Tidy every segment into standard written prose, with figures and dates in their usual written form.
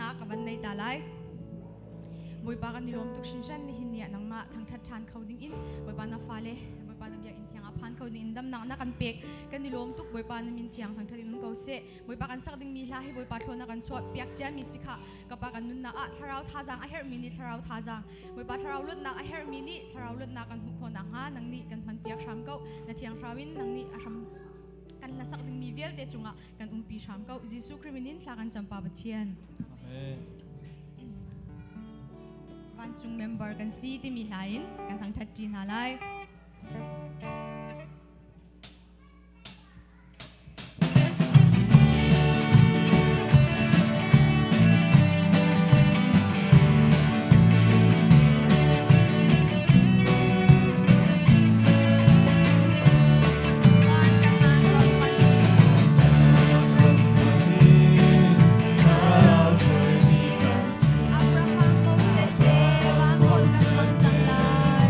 Biachimnak ka van nei ta lai. Bawipa kan i lawm tuk hrinhran nihin ni ah nangmah thangṭhat ṭhan kho ding in Bawipa na fale Bawipa na biakinn thiang ah phan kho ding in damnak na kan pek kan i lawm tuk Bawipa na min thiang thangṭhat in um ko seh Bawipa kan sak dingmi hla hi Bawipa thlawn na kan chuah piak ciami si kha kapa kan nunnak ah thlarau thazaang a herhmi nih thlarau thazaang Bawipa thlarau luatnak a herhmi nih thlarau luatnak kan hmuh khawh nakhnga nang nih kan hman piak hram ko na thiang thlarau in nang nih a hram kan hlasak dingmi vialte cungah kan umpi hram ko Jesuh Khrih min in thla kan cam pa Pathian Amen. Vancung member kan si timi hla in kan thangṭhat ṭi hna lai. Abraham, Moses le van kan hmang cang lai.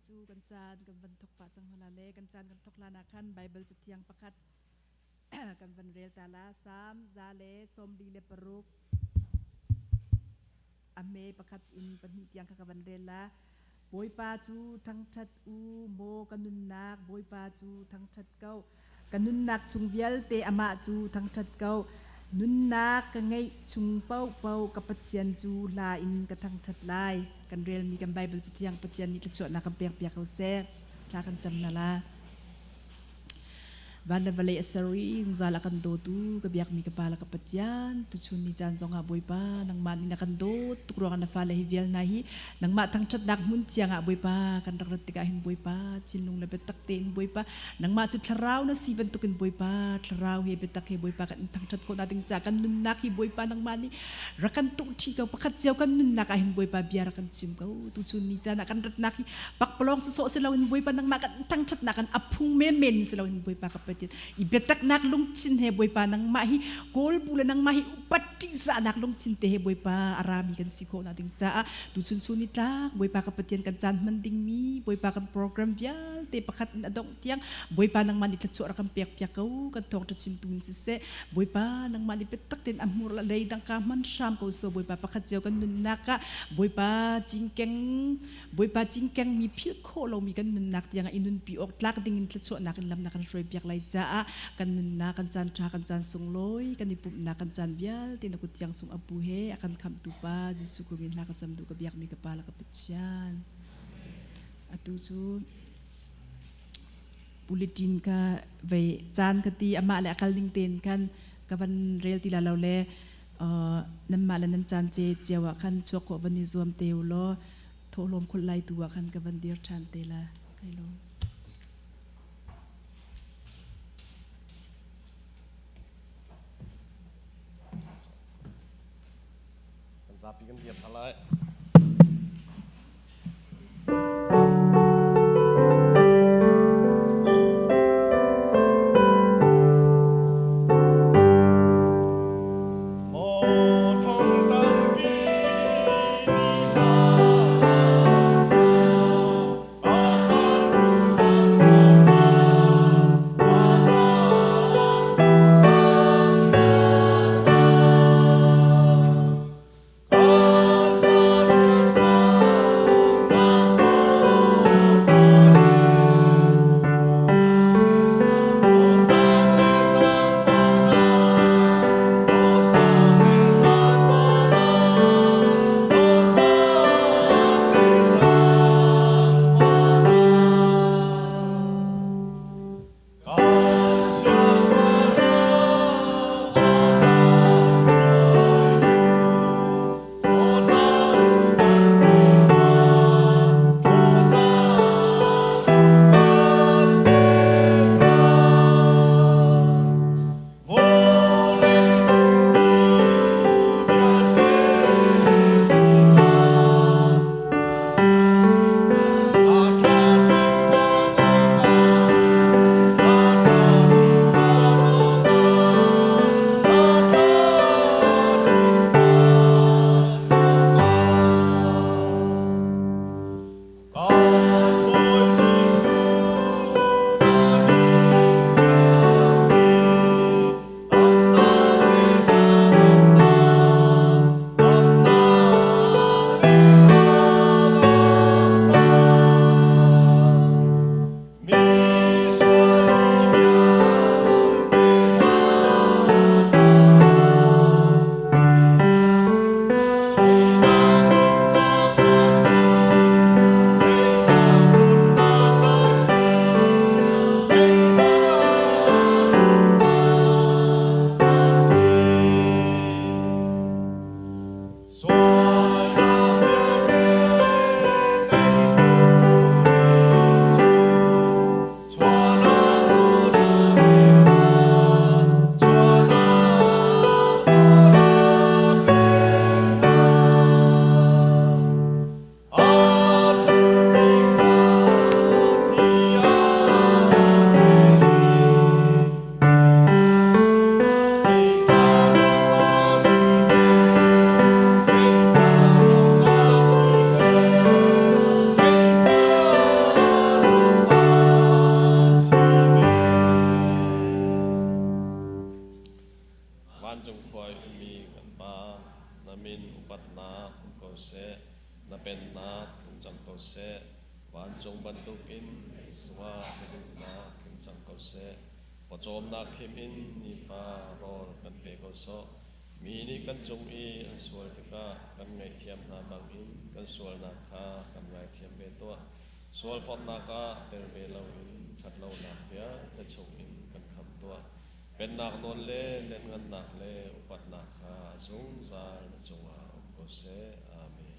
cu kan caan kan van thok pah cang hna le kan caan kan thok hlan ah khan Bible cathiang pakhat kan van rel ta la. Salm 146 a hme pakhat in pahnih tiang kha ka van rel la. Bawipa cu thangṭhat u, maw ka nunnak, Bawipa cu thangṭhat ko. Ka nunnak chung vialte amah cu thangṭhat ko. Nunnak ka ngeih chung paohpaoh ka Pathian cu hla in ka thangṭhat lai. Kan relmi kan Baibal cathiang Pathian nih thluachuahnak kan pekpiak ko seh. Thla kan cam na la. Van le vawlei a ser i zungzal a kan dawtu ka biakmi ka Pa le ka Pathian, tuchun ni caan zongah Bawipa nangmah nih na kan dawt tuk ruangah na fale hi vial hna hi nangmah thangṭhatnak hmun thiang ah Bawipa kan rak rat tikah hin Bawipa thinlung le biatak tein Bawipa nangmah cu thlarau na si bantukin Bawipa thlarau he biatak he Bawipa kan in thangṭhat khawh ding ca kan nunnak hi Bawipa nangmah nih rak kan tuh ṭhi ko. Pakhat cio kan nunnak ah hin Bawipa bia rak kan chim ko. Tuchun ni caan ah kan ratnak hi pakpalawng cu sawh si loin Bawipa nangmah kan thangṭhatnak kan a phung menmen si loin Bawipa ka Pathian i biataknak lungthin he Bawipa nangmah hi kawl bu le nangmah hi upat ṭihzahnak lungthin te he Bawipa a rami kan si khawh nak ding caah tuchun chun ni tlak Bawipa ka Pathian kan caan hman dingmi Bawipa kan program vialte pakhat in a dongh tiang Bawipa nangmah nih thluachuah rak kan pek piak ko. Kan thawngṭha chimtu in siseh, Bawipa nangmah nih biatak tein a hmur le lei dangka hman hram ko so. Bawipa pakhat cio kan nunnak ah Bawipa cingkeng Bawipa cingkeng mi philh khawh lomi kan nunnak tiangah i nunpi awk tlak ding in thluachuahnak in lam na kan hruai piak lai caah kan nunnak kan caan ṭha kan caan sunglawi kan i pumhnak kan caan vialte na kut thiang sung a pu he a kan khamhtu pa Jesuh Christ min hla ka cam duh ka biakmi ka Pa le ka Pathian. Atu cu bulletin ka vei caan ka ti amah le akal ning tein khan ka van rel ti la lo le nanmah le nan caan ce cio ah khan chuak khawh van i zuam te u law thawhlawm khulh lai tu ah khan ka van dir ṭhan te la. Kai lawm. Zapi kan dir hna lai. Maw thong tampi nih hla sa, a khantu thangṭhat a khantu thangṭhat. seh. Na pennak tlung cang ko seh. Vancung bantukin cungah na duhnak tling cang ko seh. Pawcawmnak khim in nifa rawl kan pe ko sawh. Mi nih kan cung i an sual tikah kan ngaihthiam hna bangin kan sualnak kha kan ngaithiam ve tuah. Sualforhnak ah tel ve loin ṭhatlonak vialte chungin kan khamh tuah. Pennak nawl le lianhngannak le upatnak kha a zungzal na cungah um ko seh. Amen.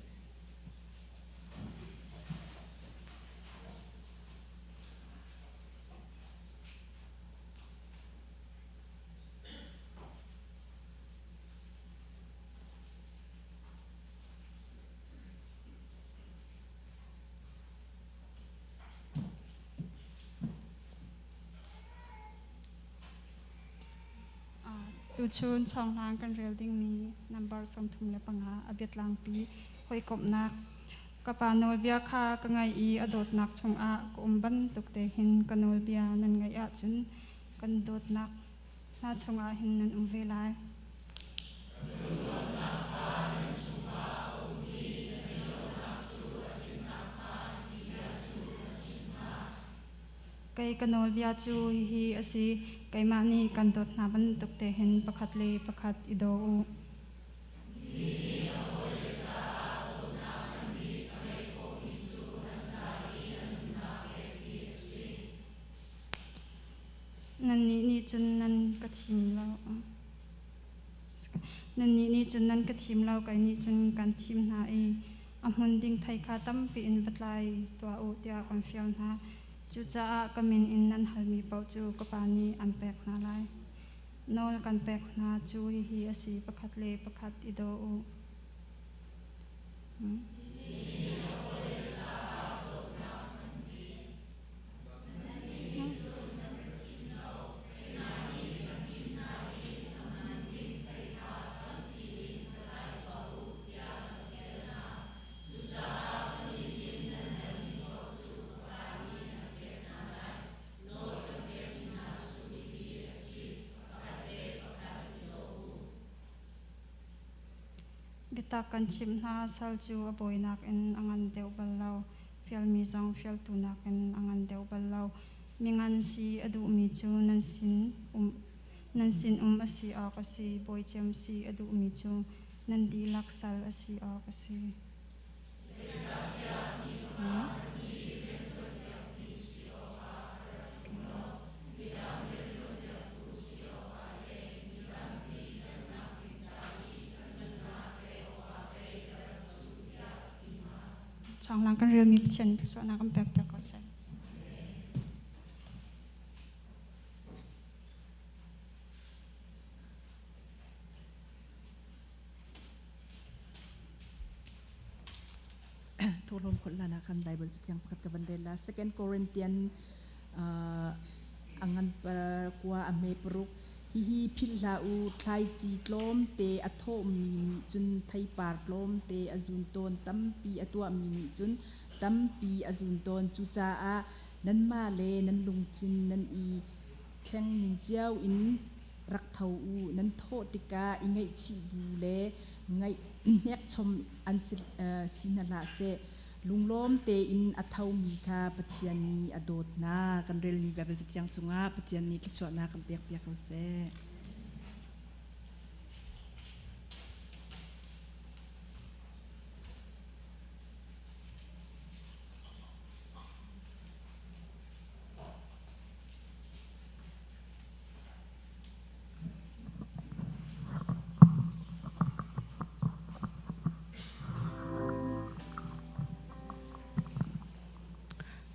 Tuchun chawnghlang kan rel dingmi number 35 a biatlangpi hawikomhnak ka pa nawlbia kha ka ngaih i a dawtnak chungah ka um bantuk te hin ka nawlbia nan ngaih ahcun kan dawtnak hna chungah hin nan um ve lai. Kei ka nawlbia cu hihi a si, keimah nih kan dawt hna bantuk te hin pakhat le pakhat i daw u. Nannih nih cun nan ka thim lo. Nannih nih cun nan ka thim lo, kei nih cun kan thim hna i a hmun ding thei kha tampi in va tlai tuah u tiah kan fial hna. Cucaah ka min in nan halmi paoh cu ka Pa nih an pek hna lai. Nawl kan pek hna cu hihi a si, pakhat le pakhat i daw u. Biatak kan chimh hna, sal cu a bawi nakin a ngan deuh bal lo, fialmi zong fialtu nakin a ngan deuh bal lo. Mingan si a duhmi cu nan sin um nan sinum a si awk a si, bawi cem si a duhmi cu nan dihlak sal a si awk a si. Chawnglang kan relmi Pathian thluachuahnak kan pek piak ko seh. Thawhlawm khawlh hlan ah khan Bible cathiang pakhat ka van rel la. Second Corinthian a ngan kua a hme paruk. Hihi philh hlah u, thlaici tlawmte a thawhmi nih cun theipar tlawmte a zun tawn, tampi a tuahmi nih cun tampi a zun tawn. Cucaah nanmah le nan lungthin nan i thleng ning cio in rak tho u. Nan thawh tikah i ngaihchih bu le ngaih hnekchom an si hna hlah seh. Lunglawm tein a thomi kha Pathian nih a dawt hna. Kan relmi Baibal Cathiang cungah Pathian nih thluachuahnak kan pekpiak ko seh.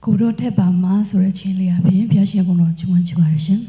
ကိုတို့ထက်ပါမှာဆိုတဲ့ချင်းလေးအပြင်ဘုရားရှင်ဘုံတော်ချီးမွမ်းချပါရရှင်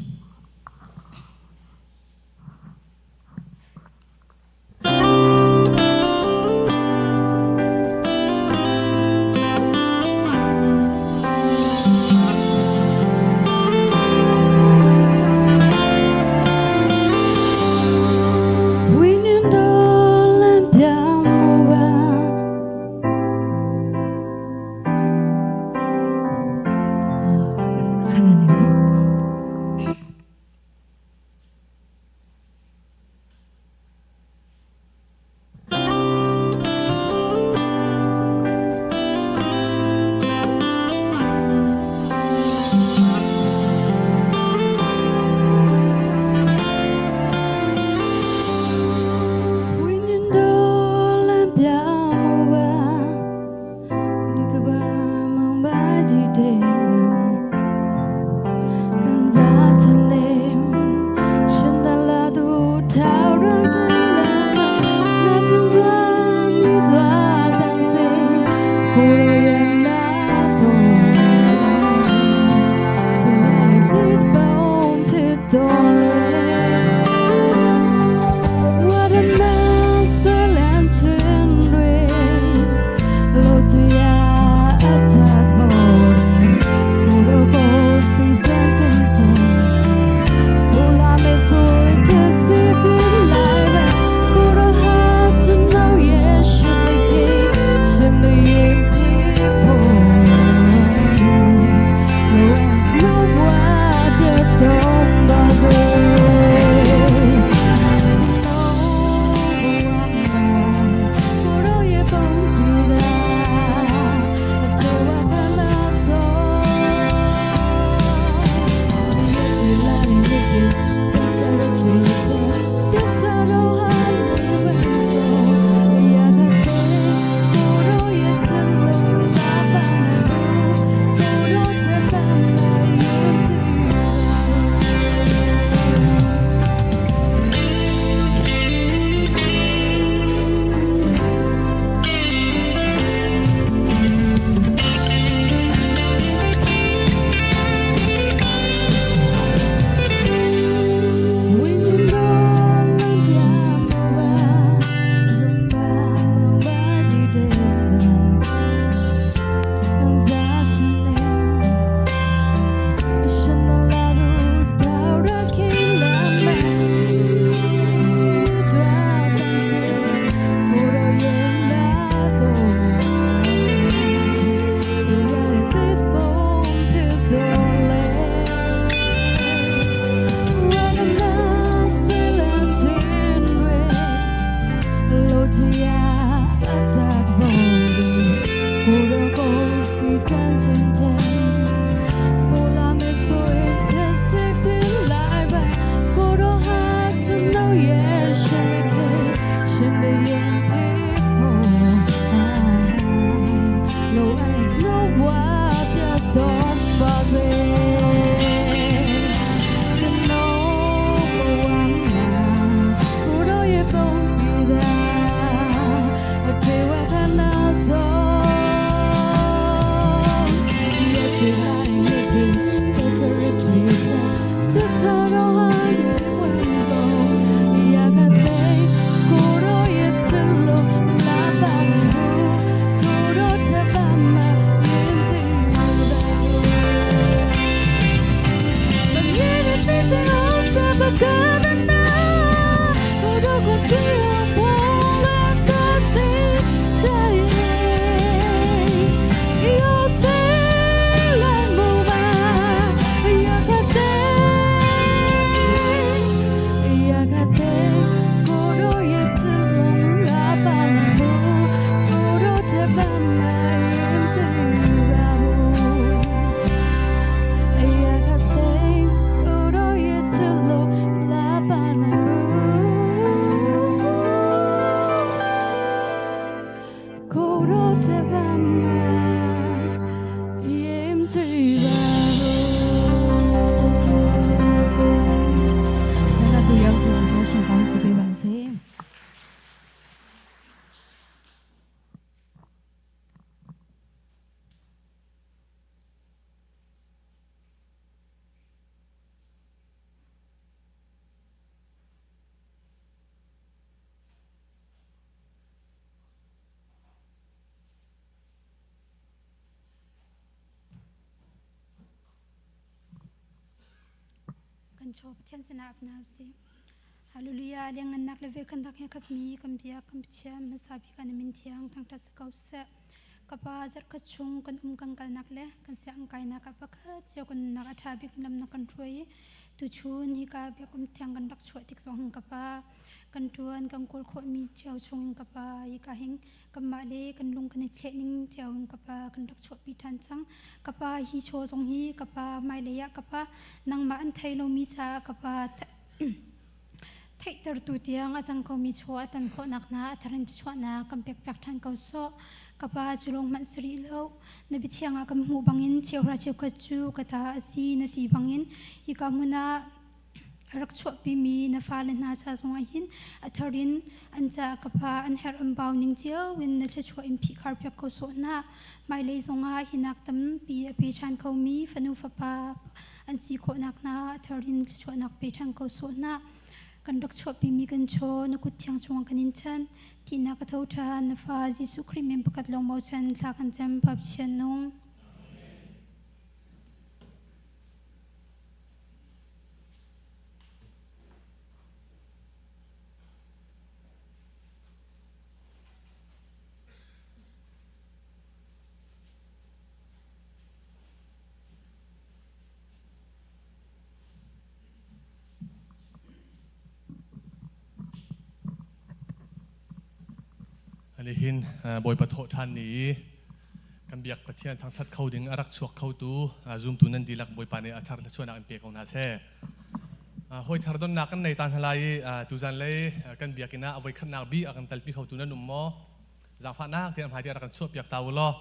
တော့တပတ်မှာရင်ချပါဘူးဆန္ဒသူရောက်စီကိုရှင်ကောင်းချပေးပါစေ Kan chaw Pathian sinah ap hna usih. Hallelujah. Liangngannak le velkhannak he khatmi kan biak kan Pathian hmasa bik ah na min thiang thangṭhat si ko seh. Ka pa zarhkhat chung kan um kan kalnak le kan sianginn kainak ah pakhat cio kan nunnak a ṭha bik lam na kan hruai i tuchun hika biakinn thiang kan rak chuah tik zong hin ka pa kan ṭuan kan kawl khawhmi cio chungin ka pa hika hin kanmah le kan lung kan i thleh ning cio in ka pa kan rak chuahpi ṭhan cang. Ka pa hi chaw zong hi ka pa hmailei ah ka pa nangmah an thei lomi caah ka pa theihtertu tiang a cang komi chaw a tan khawhnak hna a thar in chuahnak kan pekpiak ṭhan ko sawh. Ka pa cu lawng hmanh si rih lo. Na biathiang ah kan hmuh bangin cheuhra cheukhat cu ka ta a si na ti bangin hika hmun ah a rak chuahpimi na fale hna ca zongah hin a thar in an caah ka pa an herh an bau ning cio in na thluachuah in phihkhar piak ko sawh hna. Hmailei zongah hinak tampi a pe ṭhan khomi fanu fapa an si khawhnak hna a thar in thluachuahnak pe ṭhan ko sawh hna. Kan rak chuahpimi kan chaw na kut thiang chungah kan in chanh. Thihnak a tho ṭhan na fa Jesuh Khrih min pakhat lawng bochan thla kan cam Pa Pathian nung. Ani hin Bawipa thawh ṭhan ni i kan biak Pathian thangṭhat kho ding a rak chuak khotu zumtu nan dihlak Bawipa nih a thar thluachuahnak in pe ko hna seh. Hawi thar donnak kan nei ta hna lai i tuzan lei kan biakinn ah a voikhatnak bi a kan talpi khotu nan um maw? Zaangfahnak tein a hmai te rak kan chuahpiak ta u law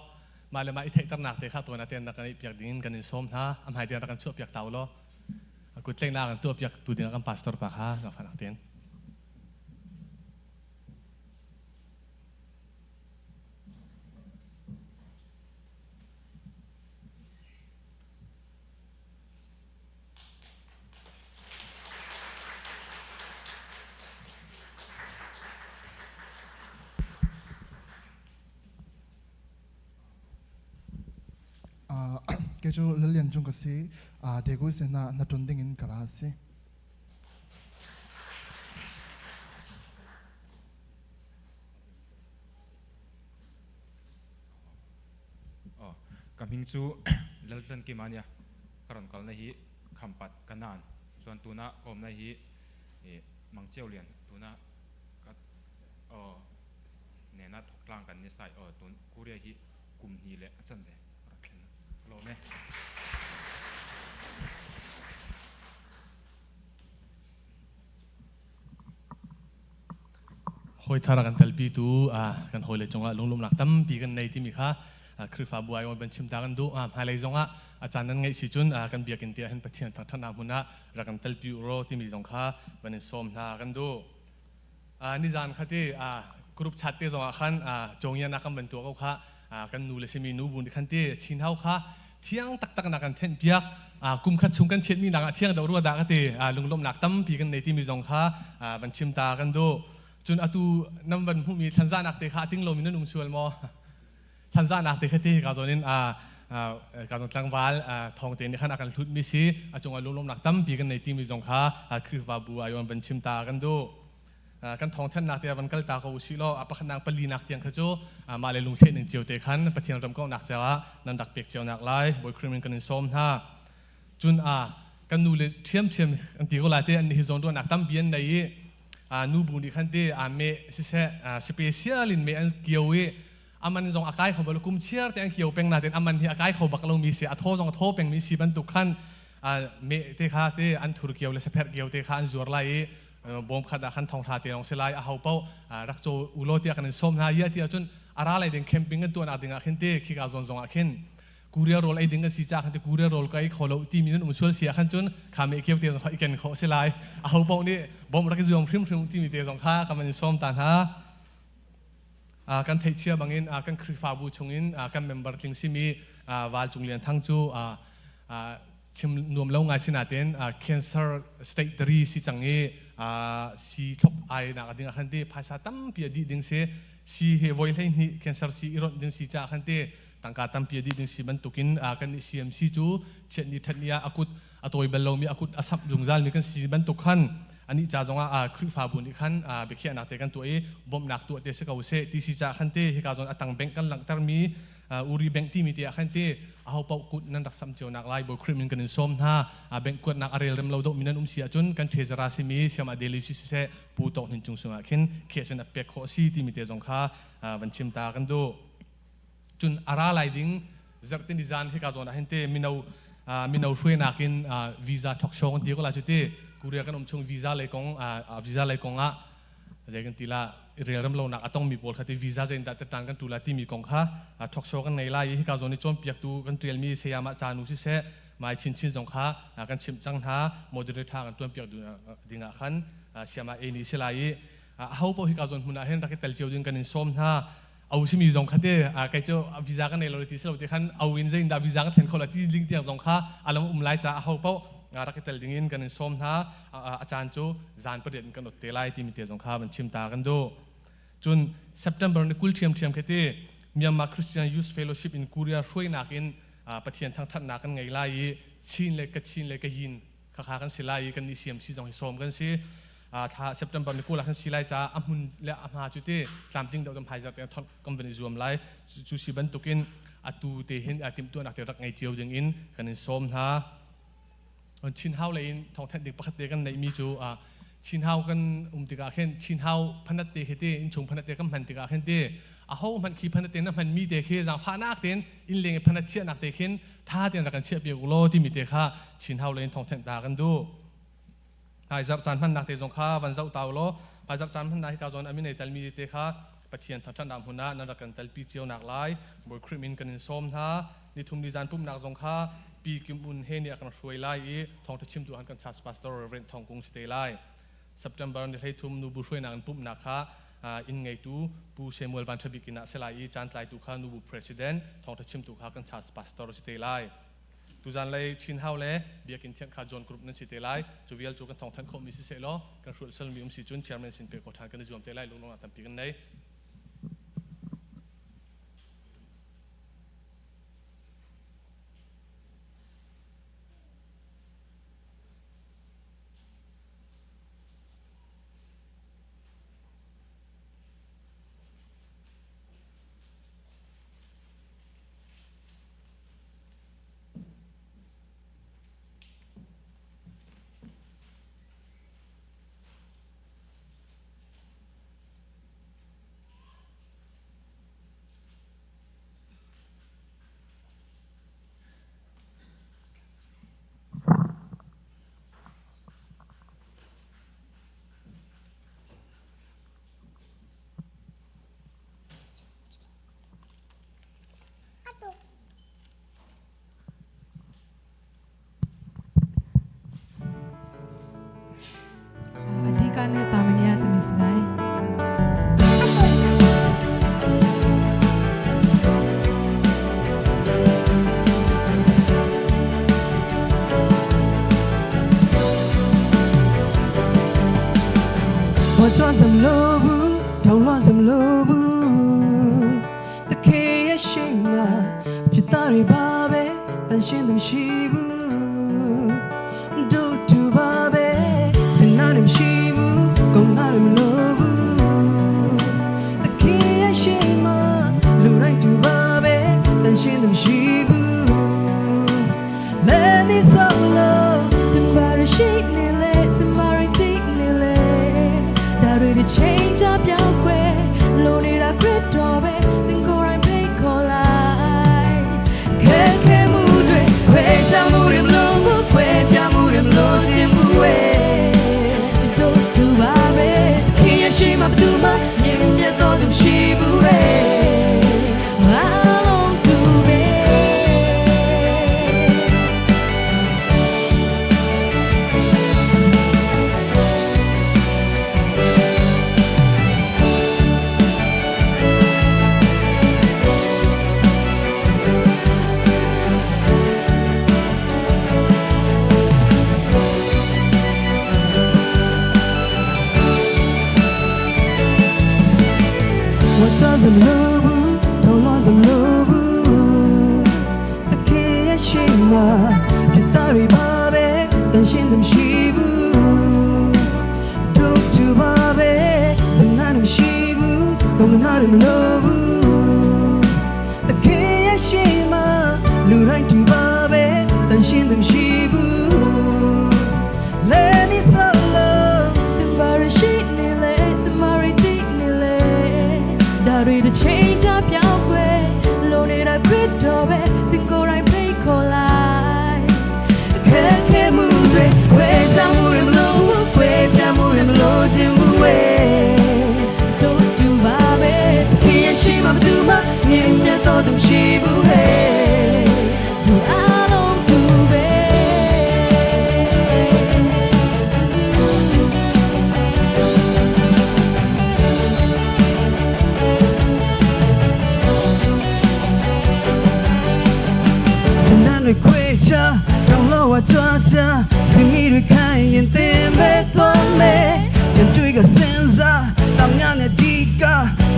mah le mah i theihternak te kha tuan ah tein rak kan piak ding in kan in sawm hna. A hmai te rak kan chuahpiak ta u law kut tlaihnak an tuahpiak tu ding ah kan pastor pa kha zaangfahnak tein. Kei cu Lalian Cung ka si. Daegu sinah na ṭun dingin ka ra si. Ka hming cu Laltlan Kim ania. Ka ron kal na hi Khampat Kanan. Chuan tuna ka um na hi Mangcheu Lian tuna ka nena thok tlang kan ni sai tun Korea hi kum hni le a chan ve rak thlen lo me. Hawi thar a kan telpitu kan hawile cungah lunglawmhnak tampi kan nei timi kha Khrihfabu ai ban chim ta kan duh. Hmailei zongah a caan nan ngeih si cun kan biakinn te ah hin Pathian thangṭhatnak hmun ah rak kan telpi u law timi zong kha van in sawm hna kan duh. Nizan kha ti group chat te zongah khan cawngian ah kan van tuah ko kha kan nu le simi nu bu nih khan ti chin hau kha thiang taktak na kan thenh piak kum khat chung kan thianmi nak ah thiang deuh rua dah ka ti lunglawmhnak tampi kan nei timi zong kha van chim ta kan duh. Cun atu nan van hmuhmi thlanzahnak te kha a ting lomi nan um sual maw? Thlanzahnak te kha ti ka zawn in ka zawn tlangval thawng te nih khan a kan hlut mi si a cungah lunglawmhnak tampi kan nei timi zong kha Khrihfabu ayon van chim ta kan duh. Kan thawngthanhnak te van kal ta ko usih law a pakhatnak palinak tiang kha cu mah le lungthlen ning cio te khan Pathian ram kauhnak caah nan rak pek cio nak lai Bawi Khrih min kan in sawm hna. Cun a kan nu le ṭhiamṭhiam an ti ko lai te an hi zawn ruahnak tampi an nei i nu bu nih khan ti a meh siseh special in meh an kio i aman zong a kai kho bal kum chiar te an kio peng na ten aman hi a kai kho bak lo mi si a thaw zong a thaw peng mi si bantuk khan meh te kha te an thur kio le sapher kio te kha an zuar lai i bawm khat ah khan thong hra te long si lai a ho pau rak cho ulo tiah kan in sawm hna ia ti ahcun Ara lai ding camping kan tuah nak ding ah khin te khika zawn zong ah khin Korea rawl ei ding kan si ca khan te Korea rawl ka ei kho lo ti mi nan um sual si ah khan cun kha me keu te zong kha i ken khawh si lai. A ho paoh nih bawmh rak i zuam hrimhrim timi te zong kha kan van in sawm ta hna. Kan theihcia bangin kan Khrihfabu chungin kan member tling simi Val Cung Lian Thang cu chim nuam lo ngai sinain cancer state 3 si cang i si thlop ai nak ding ah khan ti phaisa tampi a dih ding si si he voi hlei hnih cancer si i ronh ding si ca khan ti tangka tampi a dih ding si bantukin kan nih CMC cu chiat ni that ni ah akut a tawi bal lomi a kut a samh zungzal mi kan si bantuk khan anih ca zongah Khrihfabu nih khan biakhiahnak te kan tuah i bawmhnak tuah te si ko seh ti si ca khan te hika zawn atang bank kan langhter mi Uri bank timi te ah khan te aho paoh kut nan rak sam cio nak lai Bawi Khrih min kan in sawm hna. Bank kuatnak a rel rem lo deuh mi nan um si ahcun kan treasurer simi Siama Deli si siseh Pu Tawk Hnin Cung sungah khin kheh cun a pek khawh si timi te zong kha van chim ta kan duh. Cun a ra lai ding zarhtini zan hika zawn ah hin te mino mino hruainak in visa thok show kan ti ko la cu ti Korea kan um chung visa lei kong visa lei kong ah zei kan ti la relrem lonak a tongmi pawl kha ti visa zein dah tetan kan tu la timi kong kha talk show kan ngei lai i hika zawn i cawnpiaktu kan tialmi sayama chanu siseh mai chinchin zong kha kan chimh cang hna. Moderator kan tuanpiak ding ah khan siama eni si lai i aho paoh hika zawn hmun ah hin rak i tel cio ding kan in sawm hna. Au simi zong kha te kei cu visa kan nei lo ti si lo ti khan au in zein dah visa kan thlen kho la ti ding tiang zong kha alam um lai ca aho paoh rak i tel ding in kan in sawm hna. A caan cu zan 8 in kan ot te lai timi te zong kha van chim ta kan duh. Cun September ni 20 ṭhiamṭhiam khi ti Myanmar Christian Youth Fellowship in Korea hruainak in Pathian thangṭhatnak kan ngei lai i Chin le Kachin le Kayin khakha kan si lai i kan nih CMC zong hi sawm kan si. Thla September ni 20 ah kan si lai caah a hmun le a hma cu ti tlamtling deuh kan phaizer te kan van i zuam lai. Cu si bantukin atu te hin timhtuahnak te rak ngei cio ding in kan in sawm hna. Chin Hau lei in thawngthanh ding pakhat te kan neihmi cu Chin Hau kan um tikah khin Chin Hau phanat te khi ti innchung phanat te kan hman tikah khin ti aho hmanh khi phanat te na hmanmi te khi zaangfahnak tein inn leng i phanat chiahnak te khin tha tein rak kan chiah piak u law timi te kha Chin Hau lei in thawngthanh ta kan duh. Hmaizarh caan hmannak te zong kha van zoh ta u law hmaizarh caan hmannak hika zawn a min ei telmi te kha Pathian thangṭhatnak hmun ah nan rak kan telpi cio nak lai Bawi Khrih min kan in sawm hna. Nithum ni zan pumhnak zong kha Pi Kim Un he nih a kan hruai lai i thawngṭha chimtu han kan church pastor Reverend Thawng Kung si te lai. September ni 13 nubu hruainak in pumhnak kha inn ngeitu Pu Samuel Van Ṭha Bik inn ah si lai i caan tlaitu kha nubu president thawngṭha chimtu kha kan church pastor si te lai. Tuzan lei Chin Hau le Biakinn thianh kha John Group nan si te lai. Cu vial cu kan thawngthanh khawhmi si sehlaw kan hrulh salmi um si cun chairman sin pe ko ṭhan kan i zuam te lai. Lunglawmhnak tampi kan nei. အဓိကနဲ့တာမန်ရတမီစလိုက် ဝကြွစမလို့ဘူးထောင်လွှမ်းစမလို့ဘူးတခေရဲ့ရှိမှဖြစ်သားတွေပါပဲတန်ရှင်းသူမရှိဘူးတို့တူပါပဲစနာတွေမရှိဘူးကောင်းတာတွေမလို့ဘူးတခေရဲ့ရှိမှလူတိုင်းတူပါပဲတန်ရှင်းသူမရှိဘူး Let me solo တမရရှိနေလေတမရသိနေလေဒါတွေတစ်ချိန်ကြပြောင်းခွဲလိုနေတာခရစ်တော်ပဲသင်ကိုယ်တိုင်ဖိတ်ခေါ်လိုက် ခဲခဲမှုတွေခွဲခြားမှုတွေမလို့ဘူးခွဲပြားမှုတွေမလို့ခြင်းဘူးဝဲ တို့တူပါပဲ ခင်ရရှိမှဘသူမှမြင်မြတ်တော်သူရှိဘူးဝဲ တွေခွေချတောင်းလို့ဝကြွားကြစင်မီတွေခိုင်းရင်တင်မဲ့သွားမယ်ပြန်တွေ့ကစင်စားတမ်းများနဲ့ဒီက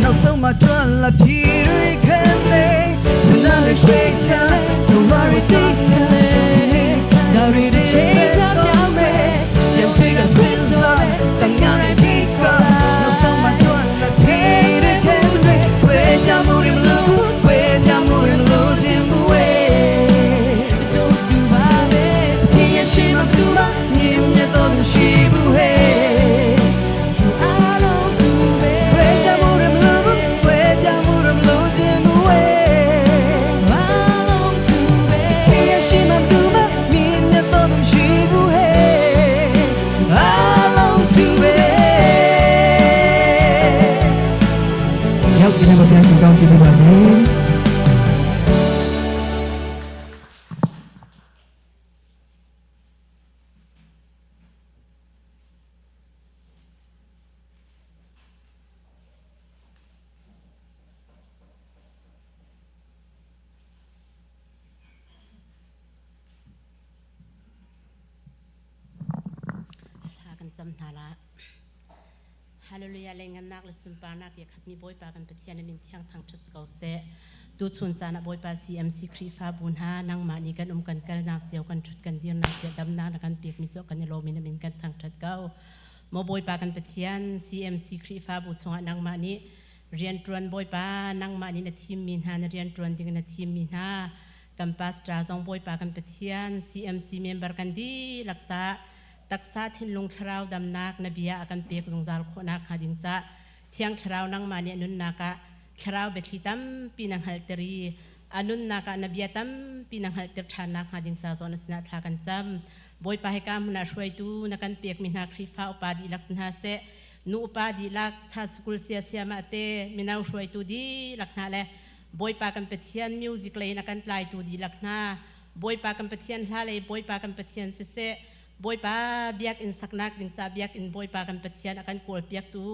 နောက်ဆုံးမှထွက်လာပြီတွေခံနေစနာတွေခွေချတောင်းလို့တိတ်ချစင်မီ ဒါတွေတစ်ချိန်ကြပြောင်းမယ် ပြန်တွေ့ကစင်စားတမ်းများနဲ့ဒီကနောက်ဆုံးမှထွက်လာပြီတွေခံနေခွေချမှုတွေမလို့ခွေချမှုတွေမလို့ခြင်းဘူးဝေး တို့တူပါပဲ 天也是嘛不嘛，你面都能是不黑。 အားလုံးတူပဲ 回家无人路不，回家无人路见不为。 အားလုံးတူပဲ 天也是嘛不嘛，你面都能是不黑。阿龙to way。ရောက်စီနေမှာပြန်ရှင်ကောင်းကြည့်ပြပါစေ ทากันจำนาละฮาเลลูยาเลงันนักและสุนปานักอยากขัดมีบอยปากันปะเทียนมินเที่ยงทางทัศเกาเซดูชุนจานะบอยปาซีเอ็มซีครีฟาบุญฮานังมานีกันอมกันกันนักเจียวกันชุดกันเดียนนักเจียดำนักกันเปียกมิโซกันโลมินมินกันทางทัดเก้าโมบอยปากันปะเทียนซีเอ็มซีครีฟาบุชงนังมานีเรียนตรวนบอยปานังมานีนาทีมมินฮาเรียนตรวนดิงนาทีมมินฮากัมปัสตราซองบอยปากันปะเทียนซีเอ็มซีเมมเบอร์กันดีหลักจ้า taksa thinlung thlarau damnak na bia akan pek zungzal khonak ha ding cha thiang thlarau nang ma ni anun naka thlarau bethli tam pi nang hal teri anun naka na bia tam pi nang hal ter than nak ha ding cha zon asna thla kan cham boi pa he kam na hruai tu na kan pek mi na khrifa upa di lak na se nu upa di lak cha school sia sia ma te minau hruai tu di lak na le boi pa kan pathian music le na kan tlai tu di lak na boi pa kan pathian hla le boi pa kan pathian se se บอยปาเบียกอินสักนักดิงจ้าเบียกอินบอยปากันปะเทียนอากันกวลเปียกตู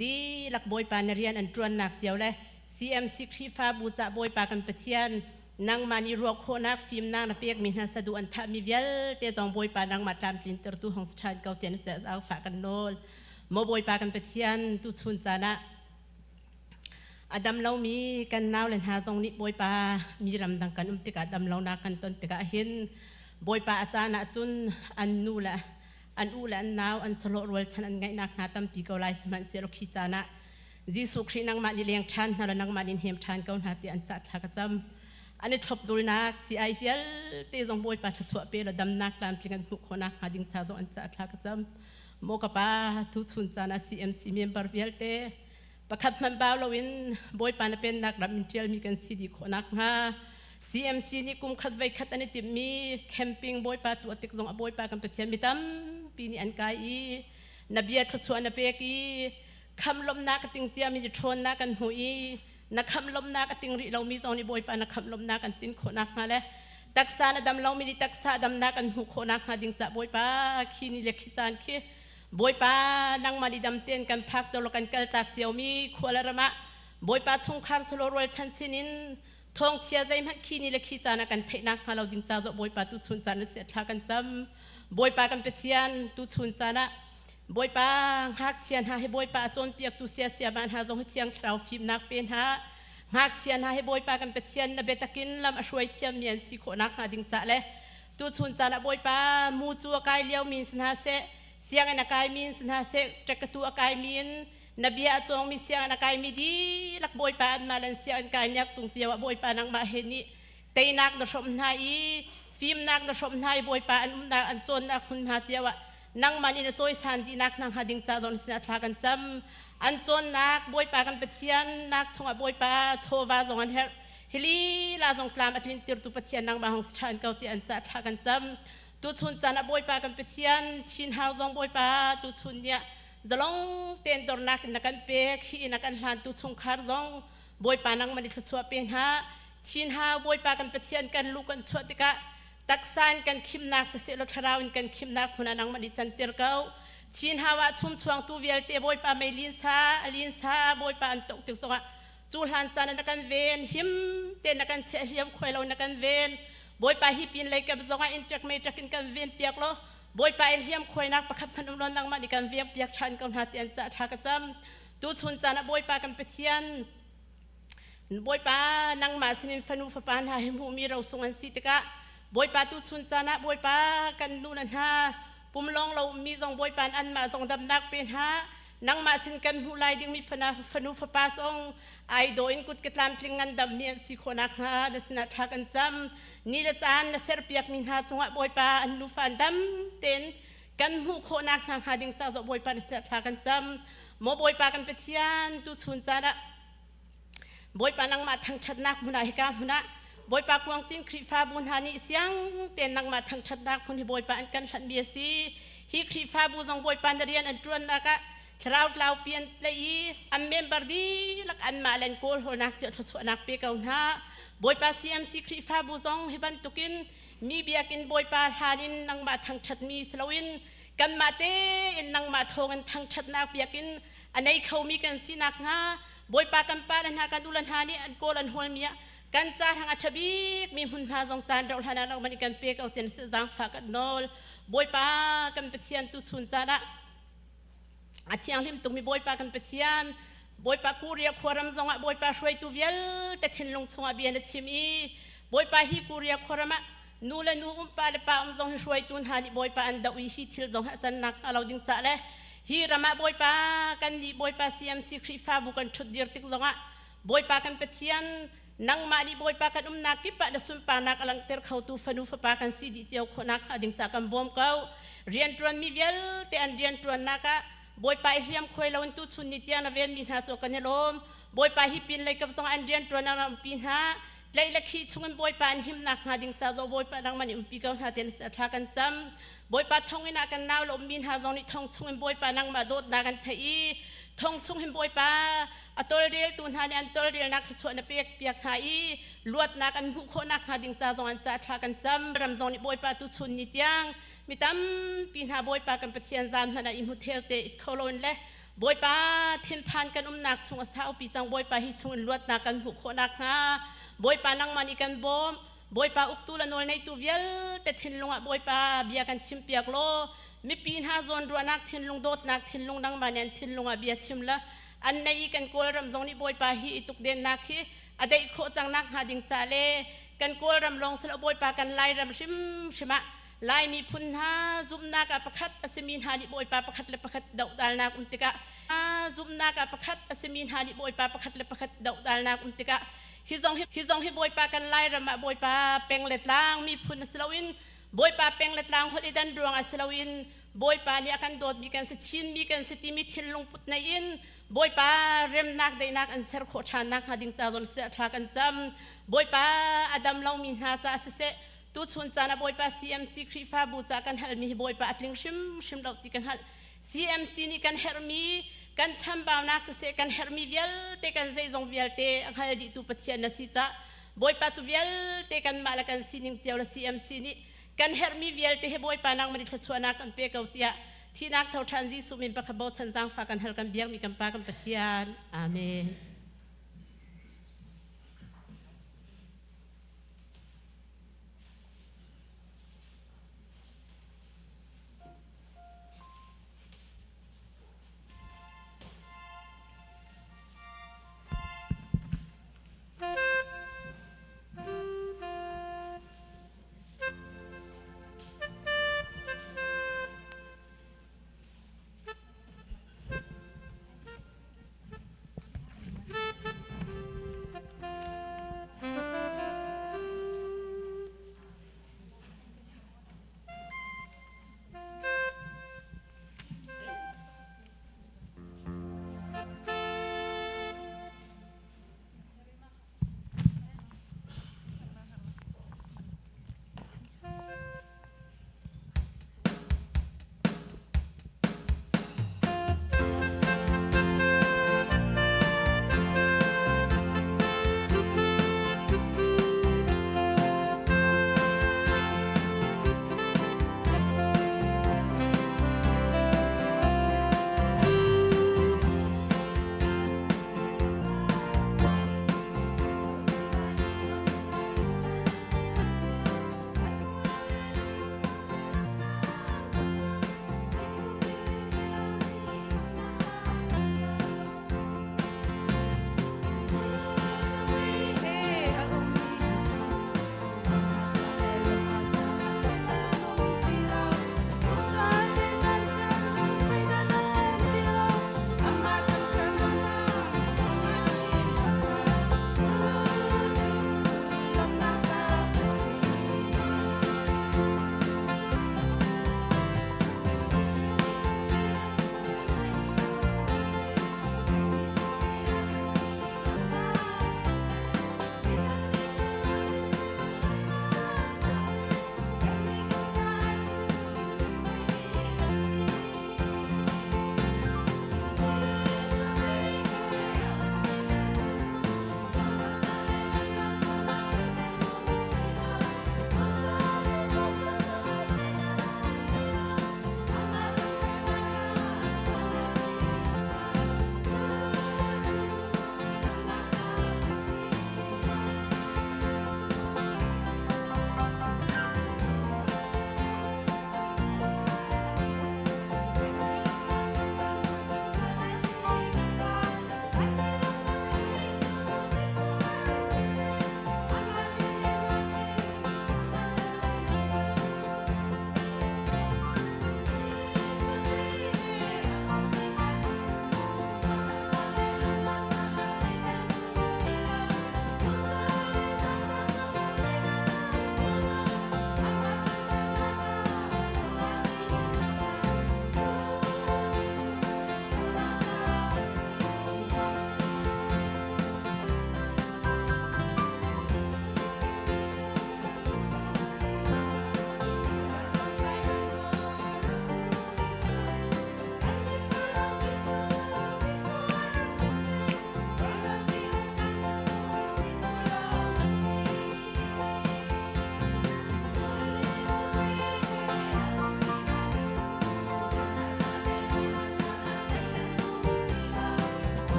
ดีหลักบอยปาเรียนอันจวนนักเจียวเลย CMC ครีฟาบูจะบอยปากันปะเทียนนางมานีรัวโคนักฟิล์มนางนะเปียกมีนาสะดูอันทะมีเวลเตจองบอยปานางมาตามจินตรตูหงสถานเกาเตียนเสียเอาฝากกันโนลโมบอยปากันปะเทียนตูชุนจานะอดัมเรามีกันนาวเลนหาจงนิบอยปามีรำดังกันอุมติกาดัมเรานากันตนติกาเห็น บอยปาอาจารย์นะจุนอันนูละอันอูละอันนาวอันสโลรวลชันอันไงนักนาตัมปีเกาไลสมันเสียลขีจานะยิสุครีนังมานิเลียงชันนาลนังมานินเฮมชันเกาหาตีอันจัดหากจำอันนี้ทบดูนักซีไอเฟียลเตจงบอยปาชัวเปลดำนักลามจิงันหุกนักหาดิงชาจงอันจัดหากจำโมกปาทุสุนจานะซีเอ็มซีเมมเบอร์เฟียลเตประคับมันบ่าวลวินบอยปานเป็นนักรับมินเจลมีกันซีดีขนักฮา CMC นี่กุมขัดไว้ขัดอันนี้ติมีแคมปิ้งบอยปาตัวติกจงอบอยปากันไปเทียมมีตั้มปีนี้อันกายอีนเบียทชวนนเปกีคำลมนากติงเจียมีชนนากันหุยนักคำลมนากติงริเรามีซองนี่บอยปานักคำลมนากันตินโคนักมาแล้วตักษาดำเรามีตักษาดำนากันหูโคนักมาดิ่งจะบอยปาขีนี่เล็กขีจานขีบอยปานั่งมาดีดำเตียนกันพักตัวกันกัลตากเจียวมีขวลระมะบอยปาชงคารสโลรวลชันชินิน ทองเชียใจมันขี้นี่และขี้จานะกันเทนักมาเราดิ่งจ้าจะบอยปาตุชุนจานะเสียทากันจำบอยปากันไปเทียนตุชุนจานะบอยปาหักเชียนหาให้บอยปาจนเปียกตุเสียเสียบ้านหาจงให้เทียงคราวฟิมนักเป็นหาหักเชียนหาให้บอยปากันไปเทียนนเบตะกินลำอช่วยเทียมเมียนสีโขนักหาดิ่งจ้าเลยตุชุนจานะบอยปามูจัวกายเลี้ยวมีนสนาเสเสียงอนากายมีนสนาเสจักตัวกายมีน นบีอาจงมีเสียงอนากายมีดีลักบอยปานมาเลเซียอันกายยักจงเจียวบอยปานังมาเฮนี่เตนักนชมนายฟิล์มนักนชมนายบอยปานอุ้มนักอันจนนักคุณมาเจียวนังมันอินจอยสันดีนักนังหาดิงจ้าจนเสียทากันจำอันจนนักบอยปากันไปเทียนนักชงบอยปาโชวาจงอันเฮฮิลีลาจงกลามอัตลินติรตุปเทียนนังมาหงสชันเกาตีอันจัดทากันจำตุชุนจันบอยปากันไปเทียนชินฮาวจงบอยปาตุชุนเนี่ย zalong ten tor nak na kan pe khi na kan hlan tu chung khar zong boi pa nang mani thua pen ha chin ha boi pa kan pathian kan lu kan chua tika taksan kan khim nak se se lo tharaun kan khim nak khuna nang mani chan tir kau chin ha wa chum chuang tu vial te boi pa mei lin sa alin sa boi pa an tok tik songa chu hlan chan na kan ven him te na kan che hiam khoi lo na kan ven Bawipa hi pin lei kap zongah in ṭek mei ṭek in kan ven piak law Bawipa i hliam khuainak pakhat hmanh um lo nangmah nih kan veng piak ṭhan ko hna ti an cah thla ka cam. Tuchun caan ah Bawipa kan Pathian Bawipa nangmah sinin fanu fapa hna hi hmuhmi rosung an si tikah Bawipa tuchun caan ah Bawipa kan nu le hna pum lawng lo ummi zong Bawipa anmah zong damnak pe hna nangmah sin kan hmuh lai dingmi fanu fapa zong ai daw in kut ka tlamtling ngandammi an si khawh nakhnga na sinah thla kan cam ni le caan na serpiakmi hna cungah Bawipa an nufa an dam tein kan hmuh khawh nak hna hnga ding ca zoh Bawipa na sinah thla kan cam maw Bawipa kan Pathian tuchun caan ah Bawipa nangmah thangṭhatnak hmun ah hika hmun ah Bawipa Kuangcin Khrihfabu hna nih siang tein nangmah thangṭhatnak hmun hi Bawipa an kan hlanhmi a si. Hi Khrihfabu zong Bawipa na rian an ṭuannak ah thlarau tlaupi an tlaih i an member dihlak anmah le an kawlhawlnak cio thluachuahnak pe ko hna. Bawipa CMC Khrihfabu zong hi bantukin mi biakinn Bawipa hlan in nangmah thangṭhatmi si loin kanmah tein nangmah thawngin thangṭhatnak biakinn a nei khomi kan si nakhnga Bawipa kan pa le hna kan u le hna nih an kawl an hawlmi ah kan ca hrang a ṭha bikmi hmunhma zong caan rauh hlan ah lo man kan pe ko tian si zaangfah kan nawl. Bawipa kan Pathian tu chun caan ah a thianghlim tukmi Bawipa kan Pathian Bawipa Korea khuaram zongah Bawipa hruaitu vialte thinlung chungah bia na chim i Bawipa hi Korea khuaram ah nu le nu um pa le pa um zong hi hruaitu hna nih Bawipa an doh i hi thil zong hi a cannak hnga lo ding cah le hi ram ah Bawipa kan nih Bawipa CMC Khrihfabu kan ṭhut dir tik zongah Bawipa kan Pathian nangmah nih Bawipa kan umnak kip ah na sunparnak a langhter khotu fanu fapa kan si dih cio khawhnak hnga ding ca kan bawm ko. Rianṭuanmi vialte an rianṭuannak ah Bawipa i hliam khuai lo in tuchun ni tiang na venmi hna cu kan i lawm. Bawipa hi pin lei kap zong an rianṭuan an umpi hna. Tlaih le khih chungin Bawipa an himnak hnga ding ca zo Bawipa nangmah nih umpi ko hna tiah na thla kan cam. Bawipa thonginn ah kan nau le ummi hna zong nih thong chungin Bawipa nangmah dawtnak an theih i thong chung hin Bawipa a tawlreltu hna nih an tawlrelnak thluachuah na pek piak hna i luatnak an hmuh khawhnak hnga ding ca zong an ca thla kan cam. Ram zong nih Bawipa tuchun ni tiang mi tampi hna Bawipa kan Pathian zan hmanh ah i hmu theu te it kho loin le Bawipa thinphan kan umnak chung a saupi cang Bawipa hi chung in luatnak kan hmuh khawh nakhnga Bawipa nangmah nih kan bawm Bawipa uktu le nawlneitu vialte thinlung ah Bawipa bia kan chimpiak law mipi hna zawn ruahnak thinlung dawtnak thinlung nangmah nih an thinlung ah bia chim la an nei i kan Kawlram zong nih Bawipa hi i tukdennak hi a daih khawh cang nakhnga ding ca le kan Kawlram lawng silo Bawipa kan Lairam hrimhrim ah Lai miphun hna zumhnak ah pakhat a simi hna nih Bawipa pakhat le pakhat dohdalnak um tikah zumhnak ah pakhat a simi hna nih Bawipa pakhat le pakhat dohdalnak um tikah hi zong hi hi zong hi Bawipa kan Lairam ah Bawipa peng le tlang miphun a si loin Bawipa peng le tlang holh i dan ruang ah si loin Bawipa nih a kan dawtmi kan si Chinmi kan si timi thinlung put nei in Bawipa remnak daihnak an ser khawh ṭhan nakhnga ding ca zawn seh thla kan cam Bawipa a dam lomi hna caah siseh Tuchun caan ah Bawipa CMC Khrihfabu ca kan halmi hi Bawipa a tling hrimhrim lo ti kan hngalh. CMC nih kan herhmi, kan chambaunak siseh kan herhmi vialte kan zeizong vialte a hngal dihtu Pathian na si cah Bawipa cu vialte kanmah le kan sining cio le CMC nih kan herhmi vialte hi Bawipa nangmah nih thluachuahnak kan pe ko tiah thihnak tho ṭhan Jesuh min pakhat bochan zaangfah kan hal kan biakmi kan Pa kan Pathian. Amen.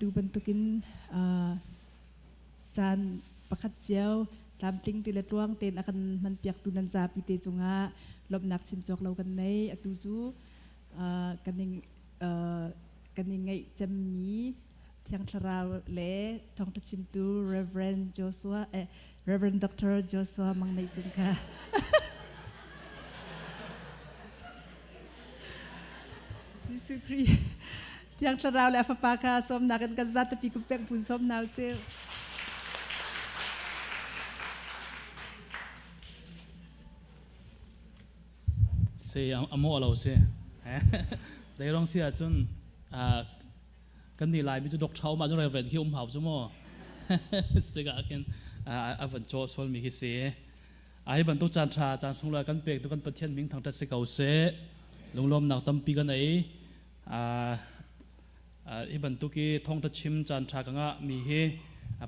Atu bantukin caan pakhat cio tlamtling ti le tluang tein a kan hmanpiaktu nan zapi te cungah lawmhnak chim cawk lo kan nei. Atu cu kan i kan i ngeih cemmi Thiang Thlarau le thawngṭha chimtu Reverend Joshua eh, Reverend Dr. Joshua Mang Nei Cung kha Jesuh Khrih Thiang Thlarau le a Fapa kha sawmnak in kan zatapi kum pek phun sawm hna usih. Si a mawh lo si. Zeirong si ahcun kan nih Laimi cu dok ṭha um ahcun reverend khi um hau cu mu. Tikah khin a van cawh sualmi khi si. Hi bantuk caan ṭha caan sunglawi kan pek tu kan Pathian min thangṭhat si ko seh. Lunglawmnak tampi kan ei. Hi bantuk i thawngṭha chim caan ṭha ka ngah mi hi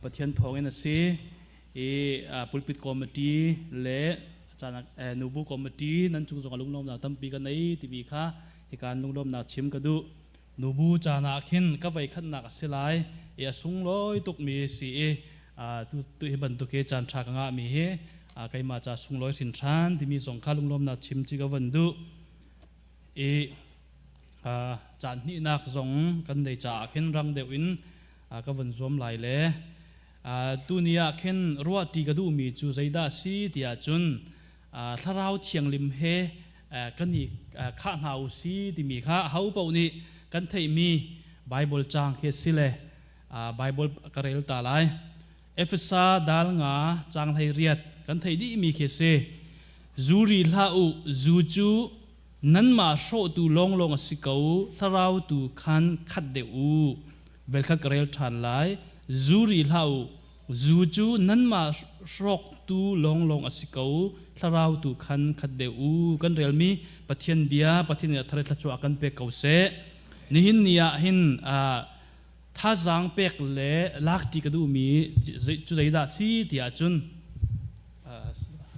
Pathian thawngin a si. I pulpit committee le nubu committee nan cung zong lunglawmnak tampi kan ei timi kha hika lunglawmnak chim ka duh. Nubu caan ah khin ka voi khatnak a si lai i a sunglawi tukmi si i tu hi bantuk hi caan ṭha ka ngahmi hi keimah ca sunglawi hrinhran timi zong kha lunglawmnak chim ci ka van duh. I caan hnihnak zong kan nei caah khin rang deuh in ka van zuam lai le tuni ah khin ruahṭi ka duhmi cu zeidah a si tiah cun thlarau thianglim he kan i khah hna u si timi kha aho paoh nih kan theihmi Bible caang khi a si le Bible ka rel ta lai. Efesa dal nga caang 18 kan theih dihmi khi a si. Zu ri hlah u, zu cu nanmah hrawhtu lawnglawng a si ko, thlarau tu khan khat deuh u. Vel kha ka rel ṭhan lai. Zu ri hlah u, zu cu nanmah hrawktu lawnglawng a si ko, thlarau tu khan khat deuh u. Kan relmi Pathian bia, Pathian nih a thar i thluachuah kan pek ko seh. Nihin ni ah hin thazaang pek le lakṭi ka duhmi cu zeidah si ti ahcun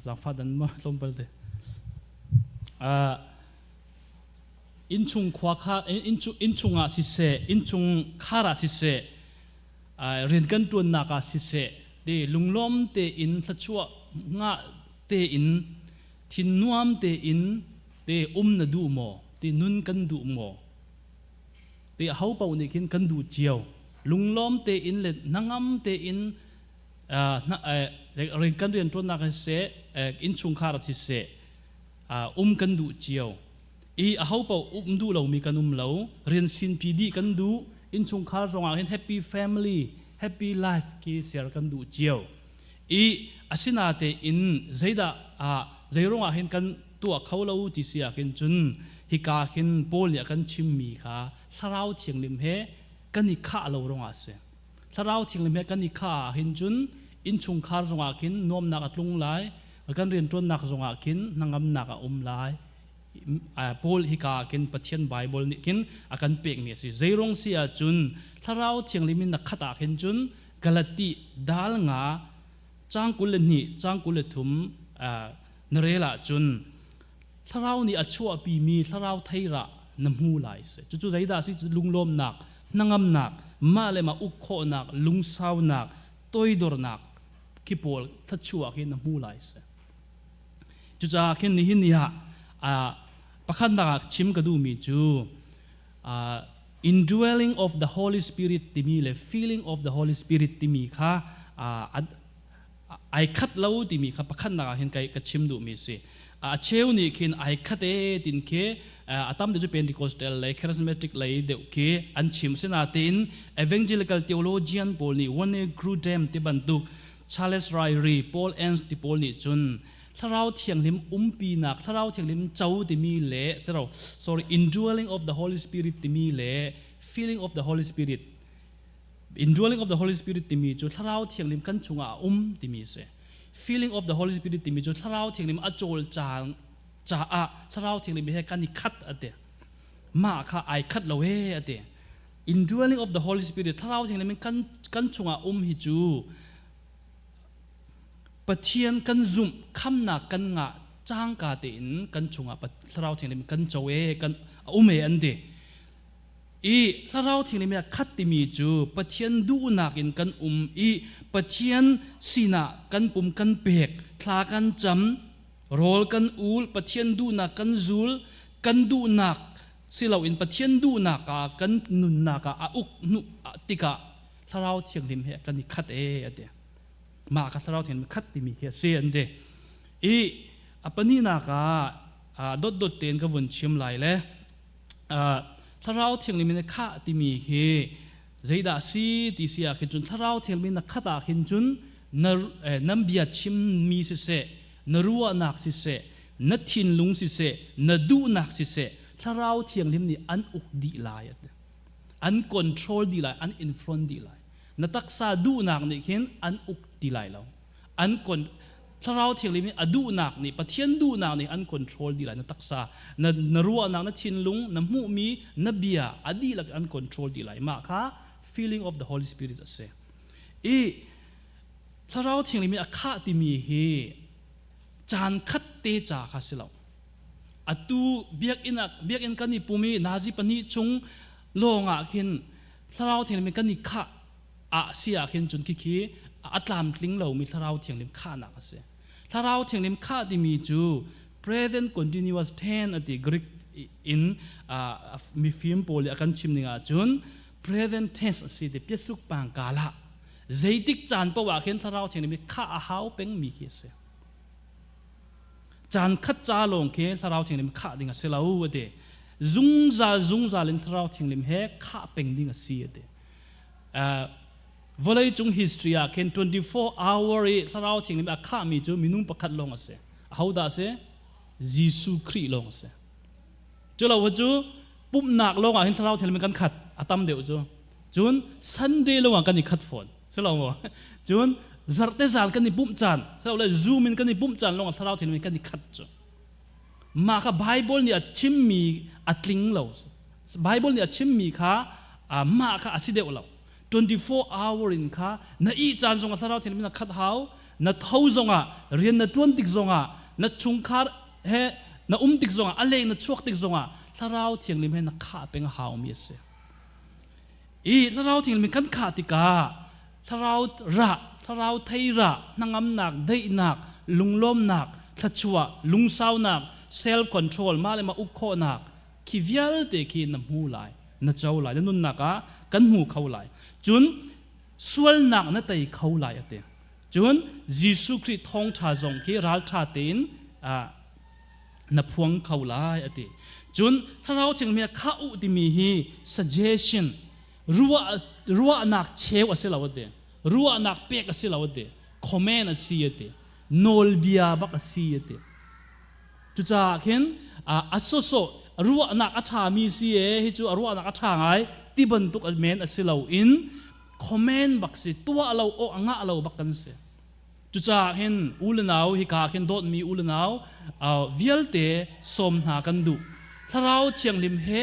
zaangfah dan ma tlawmpal te. Innchung khua kha innchung ah siseh innchung khar ah siseh rian kan ṭuannak ah siseh te lunglawm tein thluachuah ngah tein thin nuam tein te um na duh maw ti nun kan duh maw ti aho paoh nih khin kan duh cio lunglawm tein le hnangam tein rian kan rian ṭuannak siseh innchungkhar ah siseh um kan duh cio i aho paoh um duh lomi kan um lo rian sinpi dih kan duh innchungkhar zongah hin happy family happy life khi ser kan duh cio i asinatein zeidah zeiruang ah hin kan tuah kho lo ti si ah khin cun hika khin Paul nih a kan chimmi kha thlarau thianghlim he kan i khah lo ruangah a si thlarau thianghlim he kan i khah ah hin cun innchungkhar zongah khin nuamnak a tlung lai kan rianṭuannak zongah khin hnangamnak a um lai. Paul hika ah khin Pathian Bible nih khin a kan pekmi a si. Zeirung si ahcun thlarau thianghlim in na khat ah khin cun Galati dal nga caang 22 caang 23 na rel ahcun thlarau nih a chuahpimi thlarau theirah na hmu lai si. Cucu zeidah si lunglawmnak, hnangamnak, mah le mah uk khawhnak, lungsaunak, toidornak, khi pawl thluachuah khi na hmu lai si. Cucaah khin nihin ni ah pakhatnak ah chim ka duhmi cu indwelling of the Holy Spirit timi le feeling of the Holy Spirit timi kha ai khat lo timi kha pakhatnak ah hin ka chim duhmi si. A cheu nih khin ai khat e tin khi a tam deuh cu Pentecostal lei charismatic lei deuh khi an chim sinatein evangelical theologian pawl nih Wayne Grudem ti bantuk Charles Ryrie Paul Enns ti pawl nih cun thlarau thianghlim umpinak thlarau thianghlim co timi le sorry indwelling of the Holy Spirit timi le feeling of the Holy Spirit indwelling of the Holy Spirit timi cu thlarau thianghlim kan chungah a um timi si feeling of the Holy Spirit timi cu thlarau thianghlim a cawlcang caah thlarau thianghlim he kan i khat ati mah kha ai khat lo he ati indwelling of the Holy Spirit thlarau thianghlim in kan kan chungah um hi cu Pathian kan zumh khamnak kan ngah cangka tein kan chungah thlarau thianghlim kan co e kan um e an ti. I thlarau thianghlim he khat timi cu Pathian duhnak in kan um i Pathian sinah kan pum kan pek, thla kan cam, rawl kan ul, Pathian duhnak kan zul, kan duhnak si loin Pathian duhnak ah kan nunnak ah a uk hnu tikah thlarau thianghlim he kan i khat e a ti. Mah kha thlarau thianghlim khat timi khi a si an ti. I a pahnihnak ah dotdot tein ka vun chim lai le thlarau thianghlim in khah timi hi zeidah si ti si ah khin cun thlarau thianghlim na khat ah khin cun na nan bia chimmi siseh na ruahnak siseh na thinlung siseh na duhnak siseh thlarau thianghlim nih an uk dih lai an control dih lai an in front dih lai na taksa duhnak nih khin an uk ti lai lo an kon thlarau thianghlim nih a duhnak nih Pathian duhnak nih an control dih lai na taksa na na ruahnak na thinlung na hmuhmi na bia a dihlak an control dih lai mah kha feeling of the Holy Spirit a si i thlarau thianghlim nih a khah timi hi caan khat te ca kha si lo atu biakinn ah biakinn kan i pum i nazi pahnih chung lawng ah khin thlarau thianghlim kan i khah ah si ah khin cun khikhi a tlamtling lomi thlarau thianghlim khahnak a si. Thlarau thianghlim khah timi cu present continuous tense a ti Greek in mifim pawl nih a kan chim ning ahcun present tense a si ti piasuk pang kala zeitik caan paoh ah khin thlarau thianghlim hi khah a hau pengmi khi a si. Caan khat ca lawng khi thlarau thianghlim khah ding a si lo a ti. Zungzal zungzal in thlarau thianghlim he khah peng ding a si a ti. Vawlei cung history ah khin 24 hour i thlarau thianghlim a khahmi cu minung pakhat lawng a si. Ahodah a si? Jesuh Khrih lawng a si. Cu lo cu pumhnak lawng ah hin thlarau thianghlim kan khat a tam deuh cu. Cun Sunday lawng ah kan i khat fawn. Si lo maw? Cun zarhte zan kan i pumh caan, le Zoom in kan i pumh caan lawng ah thlarau thianghlim kan i khat cu. Mah kha Bible nih a chimmi a tling lo. Bible nih a chimmi kha mah kha a si deuh lo. 24 hour in kha na ih caan zongah thlarau thianghlim na khat hau, na tho zongah rian na ṭuan tik zongah na chungkhar he na um tik zongah a leng na chuak tik zongah thlarau thianghlim he na khah peng a haumi a si. I thlarau thianghlim kan khah tikah thlarau rah, thlarau thei rah, hnangamnak, daihnak, lunglawmnak, thluachuah, lungsaunak, self control, mah le mah uk khawhnak khi vialte khi na hmu lai, na co lai, na nunnak ah kan hmu kho lai. Cun sualnak na tei kho lai a ti. Cun Jesuh Khrih thawngṭha zong khi ralṭha tein na phuang kho lai a ti. Cun thlarau thianghlim kha u timi hi suggestion ruah ruahnak cheu a si lo a ti. Ruahnak pek a si lo a ti. Comment a si a ti. Nawlbia bak a si a ti. Cucaah khin a sawsawh ruahnak a ṭhami si e hi cu a ruahnak a ṭha ngai ti bantuk men a si lo in comment bak si tuah lo awk a ngah lo bak kan si. Cucaah hin u le nau hika khin dawtmi u le nau vialte sawm hna kan duh. Thlarau Thianghlim he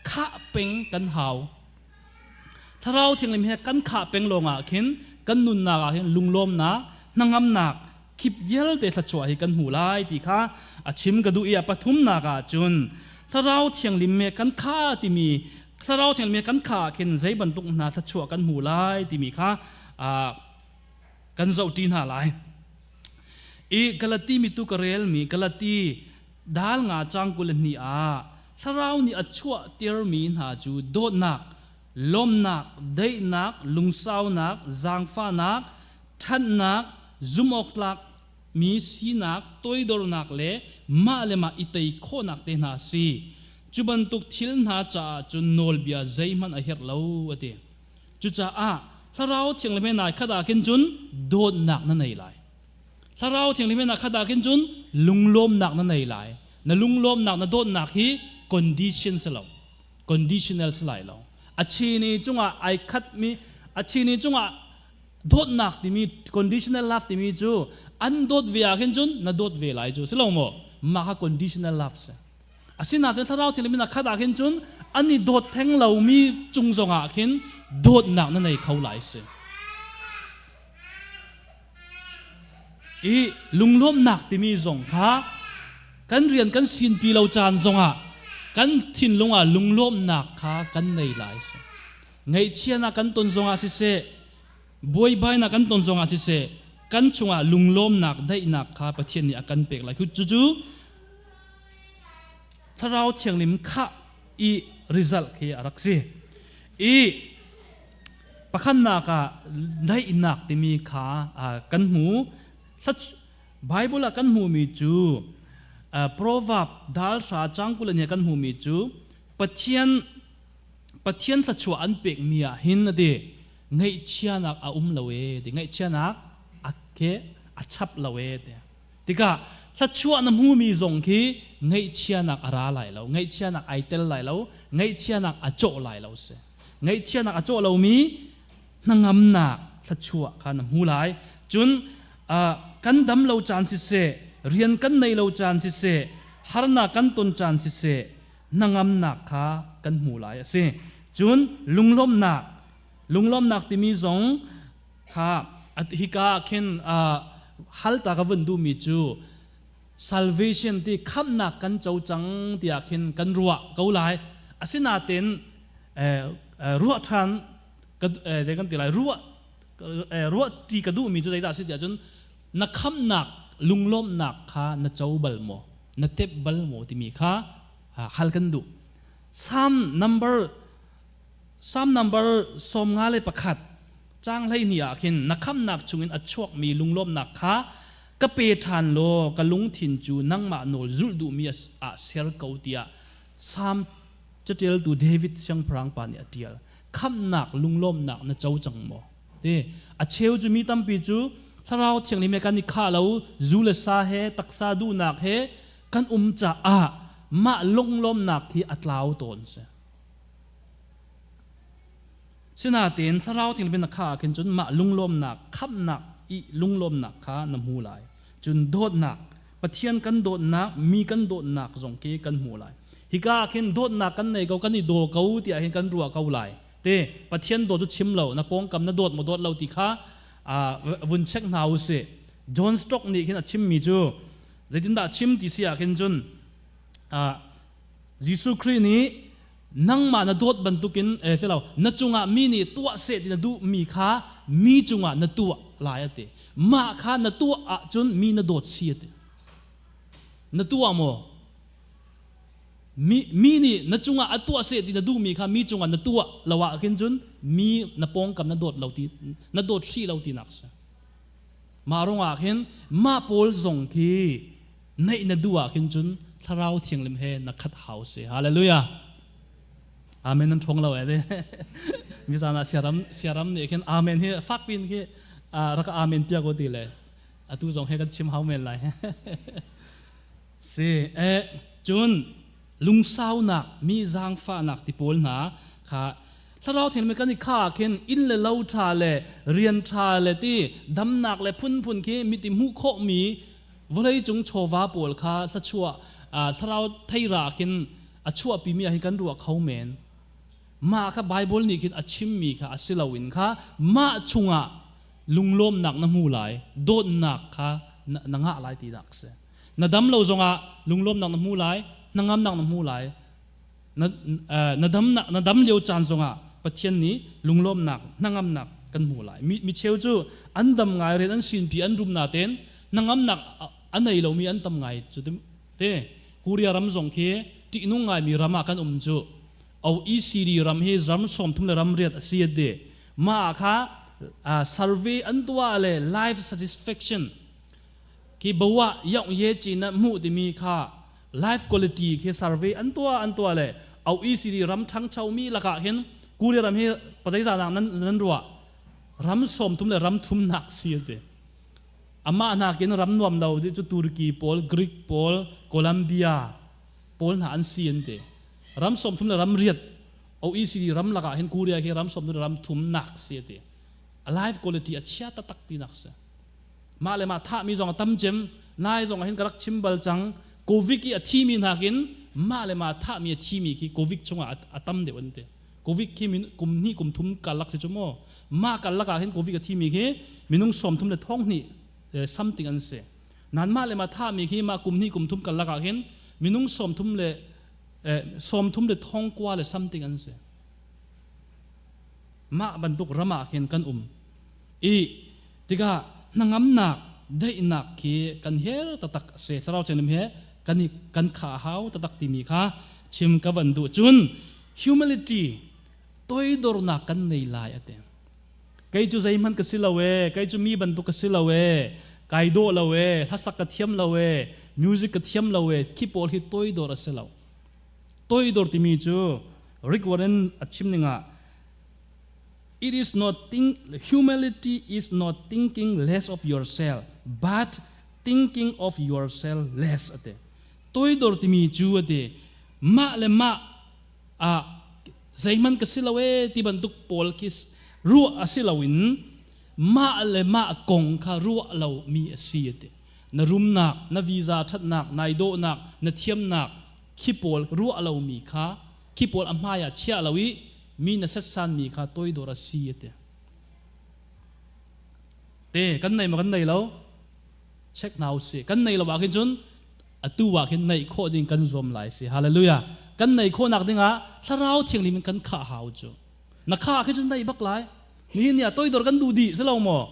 khah peng kan hau. Thlarau Thianghlim he kan khah peng lawngah khin kan nunnak ah hin lunglawmnak, hnangamnak, khip vialte thluachuah hi kan hmu lai ti kha a chim ka duh i a pathumnak ah cun Thlarau Thianghlim he kan kha timi Thlarau Thianghlim he kan kha khin zei bantuk hna thluachuah kan hmu lai timi kha kan zohṭi hna lai. I Galati mi tu ka relmi Galati dal nga cang 22 ah thlarau nih a chuah tirmi hna cu dawtnak, lawmnak, daihnak, lungsaunak, zaangfahnak, ṭhatnak, zumhawktlak mi sinak, toidornak le mah le mah i tei khawhnak te hna a si. Cu bantuk thil hna caah cun nawlbia zeihmanh a herh lo a ti. Cucaah Thlarau Thianghlim he nai khat ah khin cun dawtnak na nei lai. Thlarau Thianghlim he na khat ah khin cun lunglawmnak na nei lai. Na lunglawmnak na dawtnak hi condition si lo. Conditional si lai lo. A chini cungah ai khat mi a chini cungah dawtnak timi conditional love timi cu an dawt ve ah khin cun na dawt ve lai cu si lo maw? Mah kha conditional love si. Asinain Thlarau Thianghlim in a khat ah khin cun an i dawt theng lomi cung zongah khin dawtnak na nei kho lai si. I lunglawmhnak timi zong kha kan rian kan sinpi lo caan zongah Kan thinlung ah lunglawmhnak kha kan nei lai si. Ngaihchiatnak kan ton zongah siseh, buaibainak kan ton zongah siseh, kan chungah lunglawmnak, daihnak kha Pathian nih a kan pek lai. Cucu Thlarau Thianghlim khah i result khi a rak si. I pakhatnak ah daihnak timi kha kan hmu. Bible ah kan hmuhmi cu Proverb dal hra cang 20 ni kan hmuhmi cu Pathian Pathian thluachuah an pekmi ah hin a ti ngaihchianak a um lo e ti ngaihchianak a ke a chap lo e ti tikah thluachuah na hmumi zong khi ngaihchianak a ra lai lo ngaihchianak ai tel lai lo ngaihchianak a cawh lai lo si ngaihchianak a cawh lomi hnangamnak thluachuah kha na hmu lai cun kan dam lo caan siseh rian kan nei lo caan siseh harnak kan ton caan siseh hnangamnak kha kan hmu lai a si cun lunglawmhnak lunglawmhnak timi zong kha hika ah khin halta ka vun duhmi cu salvation ti khamhnak kan co cang tiah khin kan ruah ko lai asinain ruah ṭhan kan ti lai ruah ruah ti ka duhmi cu zeidah a si tiah cun na khamhnak lunglawmhnak kha na co bal maw na tep bal maw timi kha hal kan duh Psalm number Psalm number 51 caang 12 ah khin na khamhnak chungin a chuakmi lunglawmhnak kha ka pe ṭhan law ka lungthin cu nangmah nawl zulh duhmi ah ser ko tiah Psalm caṭialtu David siangpahrang pa nih a ṭial. Khamhnak lunglawmhnak na co cang maw? Ti a cheu cu mi tampi cu thlarau thianghlim he kan i khah lo, zu le sa he taksa duhnak he kan um caah mah lunglawmhnak hi a tlau tawn si. Sinain thlarau thianghlim na khah ah khin cun mah lunglawmhnak khamhnak i lunglawmhnak kha na hmu lai. Cun dawtnak Pathian kan dawtnak mi kan dawtnak zong khi kan hmu lai. Hika ah khin dawtnak kan nei ko kan i daw ko tiah hin kan ruah ko lai. Te Pathian dawt cu chim lo na pawngkam na dawt maw dawt lo ti kha vun check hna u sih. John Stock nih khin a chimmi cu zeitindah a chim ti si ah khin cun Jesuh Khrih nih nangmah na dawt bantukin eh silo na cungah mi nih tuah seh ti na duhmi kha mi cungah na tuah lai a ti mah kha na tuah ahcun mi na dawt si a ti na tuah maw mi, mi nih na cungah a tuah seh ti na duhmi kha mi cungah na tuah lo ah khin cun mi na pawngkam na dawt lo ti na dawt hrih lo tinak si mah ruangah khin mah pawl zong khi neih na duh ah khin cun thlarau thianghlim he na khat hau si hallelujah amen nan thong lo e mi zan ah siaram siaram nih khin amen hi fak pin khi rak amen pia ko ti le atu zong he kan chim hau men lai si e cun lungsaunak mi zaangfahnak ti pawl hna kha thlarau thianghlim kan i kha khin inn le lo tha le rian tha le ti damnak le phunphun khi miti hmuh khawh mi vawleicung chawva pawl kha thluachuah thlarau theira khin a chuahpimi ah hin kan ruah kho men mah kha Bible nih khin a chimmi kha a si loin kha mah chungah lunglawmnak na hmu lai dawtnak kha na ngah lai ti dak si na dam lo zongah lunglawmnak na hmu lai hnangamnak na hmu lai na na dam na dam lio caan zongah Pathian nih lunglawmnak hnangamnak kan hmu lai mi mi cheu cu an dam ngai rian an sinpi an rum na ten hnangamnak a nei lomi an tam ngai cu te Korea ram zong khi ṭihnung ngaimi ram ah kan um cu OECD ram hi ram 30 le ram riat a si de mah kha survey an tuah le life satisfaction khi bawa yaung ye chi na hmuh timi kha life quality khi survey an tuah an tuah le OECD ram ṭhangchomi lakah hin Korea ram hi pazeizah nan nan ruah ram 30 le ram thum nak si te amah nakin ram nuam lo di cu Turkey pawl Greek pawl Colombia pawl hna an si an ti ram 30 le ram riat OECD ram lakah hin Korea hi ram 30 le ram thum nak si ti a life quality a chia taktak ti nak si mah le mah thahmi zong a tam cem nai zong ah hin ka rak chim bal cang covid i a thimi nakin mah le mah thahmi a thimi khi covid chungah a tam deuh an ti covid khi kum hnih kum thum karlak si cu maw mah karlak ah hin covid a thimi khi minung 30 le thong hnih something an si nan mah le mah thahmi khi mah kum hnih kum thum karlak ah hin minung 30 le Sawm thum le thong kua le something an si. Mah bantuk ram ah khin kan um. I tikah hnangamnak, daihnak khi kan her taktak a si. Thlarau Thianghlim he kan i kan kha hau taktak timi kha chim ka van duh. Cun humility, toidornak kan nei lai a ti. Kei cu zeihmanh ka si lo ee, kei cu mi bantuk ka si lo ee, kai dawh lo ee, hlasak ka thiam lo ee, music ka thiam lo ee, khi pawl hi toidor a si lo. Toidor timi cu Rick Warren a chim ning ah it is not think humility is not thinking less of yourself but thinking of yourself less ate. Toidor timi cu ate mah le mah ah zeihmanh ka si lo ee ti bantuk pawl khi ruah a si loin mah le mah kong kha ruah lo mi a si ati. Na rumnak, na visa ṭhatnak, nai dawhnak, na thiamnak khi pawl ruah lomi kha khi pawl a hmai ah chiah lo i mi na setsanmi kha toidor a si ati. Te kan nei ma kan nei lo check hna usih. Kan nei lo ah khin cun atu ah khin neih khawh ding kan zuam lai si. Hallelujah. Kan neih khawhnak ding ah Thlarau Thianghlim in kan khah hau cu. Na khah khi cun nei bak lai. Nihin ni ah toidor kan duh dih si lo maw?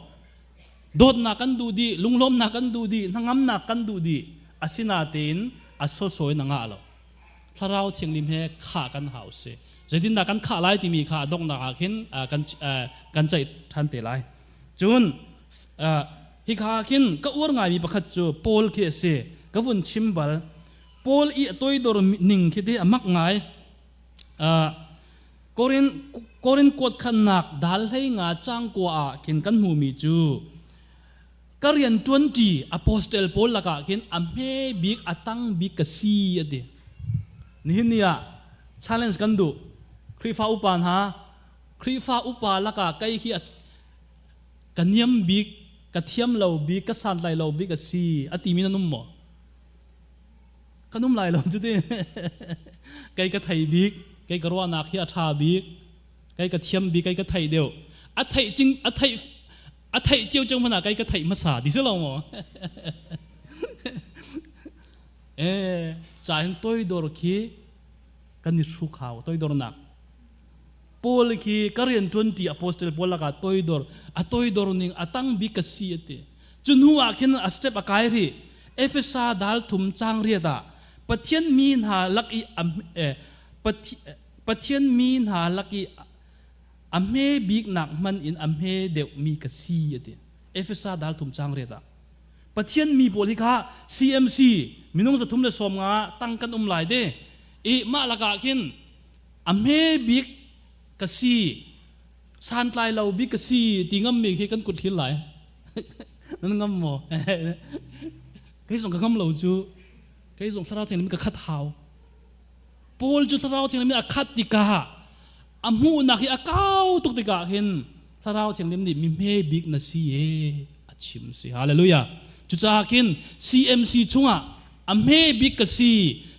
Dawtnak kan duh dih, lunglawmnak kan duh dih, hnangamnak kan duh dih. Asinain a sosawi na ngah lo. Thlarau Thianghlim he khah kan hau si. Zeitindah kan khah lai timi kha a donghnak ah khin kan kan ceih ṭhan te lai. Cun hika khin ka uar ngaimi pakhat cu Paul khi a si. Ka vun chim bal. Paul i a toidor ning khi te a mak ngai. Korin Korin kuat khannak dal hlei nga cang kua ah khin kan hmumi cu ka rian ṭuanṭi apostle pawl lakah khin a hme bik a tang bik ka si a ti. Nihin ni ah challenge kan duh. Khrihfa upa hna, Khrihfa upa lakah kei hi ka niam bik, ka thiam lo bik, ka santlai lo bik a si a timi nan um maw? Kan um lai lo cu ti. Kei ka thei bik, kei ka ruahnak hi a ṭha bik, kei ka thiam bik, kei ka thei deuh. A theih cing, a theih a theih cio cio hmanh ah kei ka theih hmasa ti si lo maw? Eh, ca hin toidor khi kan i hruk hau, toidornak. Paul khi ka rian ṭuan ti apostle Paul lakah toidor, a toidor ning a tang bik ka si a ti. Cu hnu ah khin a step a kai rih. Efesa dal thum cang riat ah Pathian mi hna lak i Pathian mi hna lak i a hme bik nak hman in a hme deuh mi ka si a ti. Efesa dal thum cang riat ah. Pathian mi pawl hi kha CMC minung 350 tang kan um lai te. I mah lakah khin a hme bik ka si santlai lo bik ka si ti ngammi khi kan kut thil lai. Nan ngam maw? Kei zong ka ngam lo cu. Kei zong thlarau thianghlim ka khat hau. Paul cu thlarau thianghlim a khat tikah a hmuhnak hi a kau tuk tikah hin thlarau thianghlim nih mi hme bik na si e a chim si. Hallelujah. Cucaah khin CMC chungah a hme bik ka si,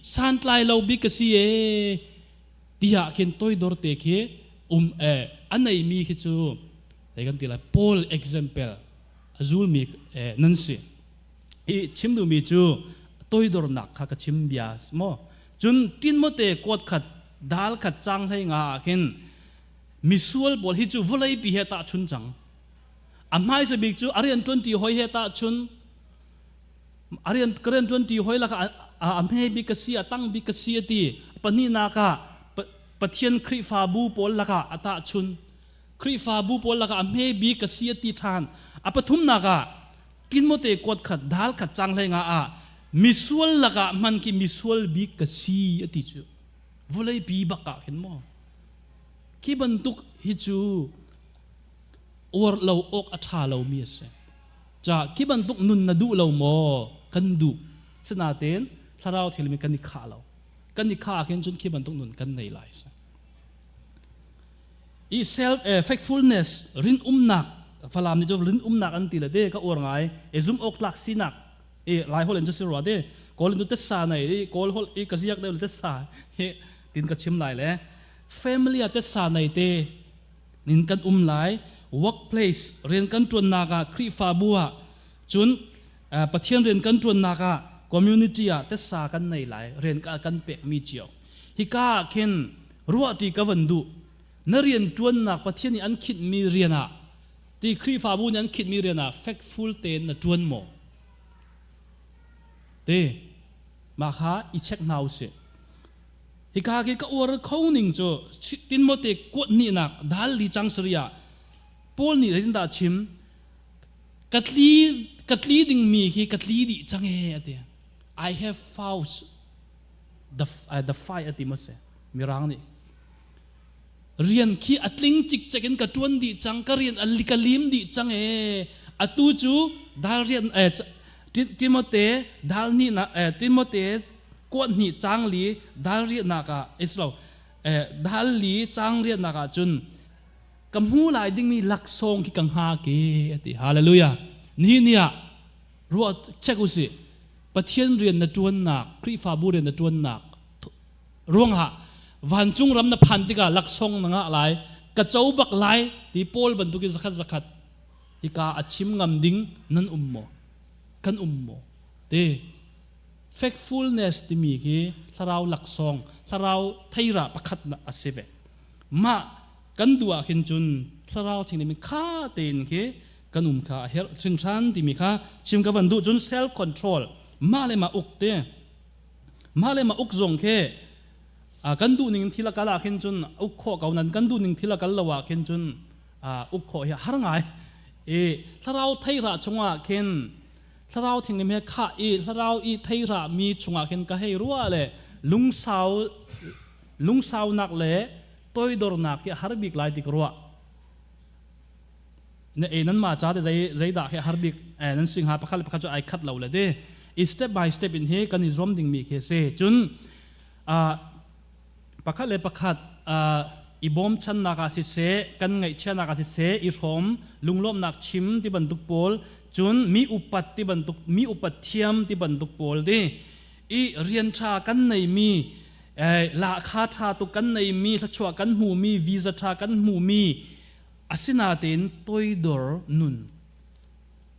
santlai lo bik ka si e tiah khin toidor te khi um a neimi khi cu hei kan ti lai Paul example a zulmi nan si. I chim duhmi cu toidornak kha ka chim bia maw. Cun Timote kuat khat dal khat cang hlei nga ah khin misual pawl hi cu vawleipi he tahchun cang. A hmaisa bik cu a rian ṭuanṭi hoi he tahchun a rian ka rian ṭuanṭi hoi lakah a hme bik ka si a tang bik ka si a ti. Pahnihnak ah Pathian Khrihfabu pawl lakah a tahchun. Khrihfabu pawl lakah a hme bik ka si a ti ṭhan. A pathumnak ah Timote kuat khat dal khat cang hlei nga ah misual lakah hman khi misual bik ka si a ti cu. Vawleipi bak ah khin maw? Khi bantuk hi cu uar lo awk a ṭha lomi a si. Ca khi bantuk nun na duh lo maw? Kan duh. Sinain thlarau thil mi kan i khah lo. Kan i khah ahkhin cun khi bantuk nun kan nei lai. I self faithfulness rin umnak Falam nih cu rin umnak an ti le te ka uar ngai e zum awk tlak sinak e lai hol in cu si rua te kawl in cu tessa nei i kawl hol i ka ziak deuh le tessa hi tin ka chim lai le family ah tessa nei te nin kan um lai workplace rian kan ṭuannak ah Khrihfabu ah cun Pathian rian kan ṭuannak ah community ah tessa kan nei lai rian ka kan pekmi cio. Hika ah khin ruahṭi ka van duh. Na rian ṭuannak Pathian nih an khinhmi rian ah ti Khrihfabu nih an khinhmi rian ah fekful tein na ṭuan maw? Ti mah kha i check hna usih. Hika khi ka uar kho ning cu Timote kuat hnihnak dal li cang sari ah Paul nih zeitindah a chim? Ka tli ka tli dingmi hi ka tli dih cang ee a ti. I have found the fight a ti maw si Mirang nih. Rian khi a tling cikcek in ka ṭuan dih cang, ka rian a ka lim dih cang ee. Atu cu dal rian Timote dal hnih na Timote kuat hnih cang li dal riahnak ah islo dal li cang riahnak ah cun ka hmu lai dingmi laksawng khi ka hngak i a ti. Hallelujah. Nihin ni ah ruah check usih. Pathian rian na ṭuannak, Khrihfabu rian na ṭuannak ruangah vancung ram na phan tikah laksawng na ngah lai, ka co bak lai ti Paul bantukin zakhat zakhat hika a chim ngam ding nan um maw? Kan um maw? Ti faithfulness timi khi thlarau laksawng, thlarau theira pakhat a si ve. Mah kan duh ah khin cun thlarau thiang nih kha tein khi kan um kha a herh hringhran timi kha chim ka van duh. Cun self control, mah le mah uk te, mah le mah uk zong khi kan duh ning thil a kal ah khin cun uk khawh ko nan kan duh ning thil a kal lo ah khin cun uk khawh hi har ngai i thlarau theira chungah khin thlarau thinglim he khah i thlarau i theira mi chungah khin ka hei rua le lungsau lungsaunak le toidornak hi a har bik lai ti ka ruah. Na e nan ma cha te zei zeidah hi har bik nan singha pakhat le pakhat cu ai khat lo le de i step by step in hi kan i zuam ding mi khi si. Cun pakhat le pakhat i bawmchannak ah siseh, kan ngaihchiatnak ah siseh, i hrawm lunglawmhnak chim ti bantuk pawl, cun mi upat ti bantuk, mi upat thiam ti bantuk pawl ti i rian ṭha kan neimi, lahkha ṭha tuk kan neimi, thluachuah kan hmuhmi, visa ṭha kan hmuhmi asinain toidor nun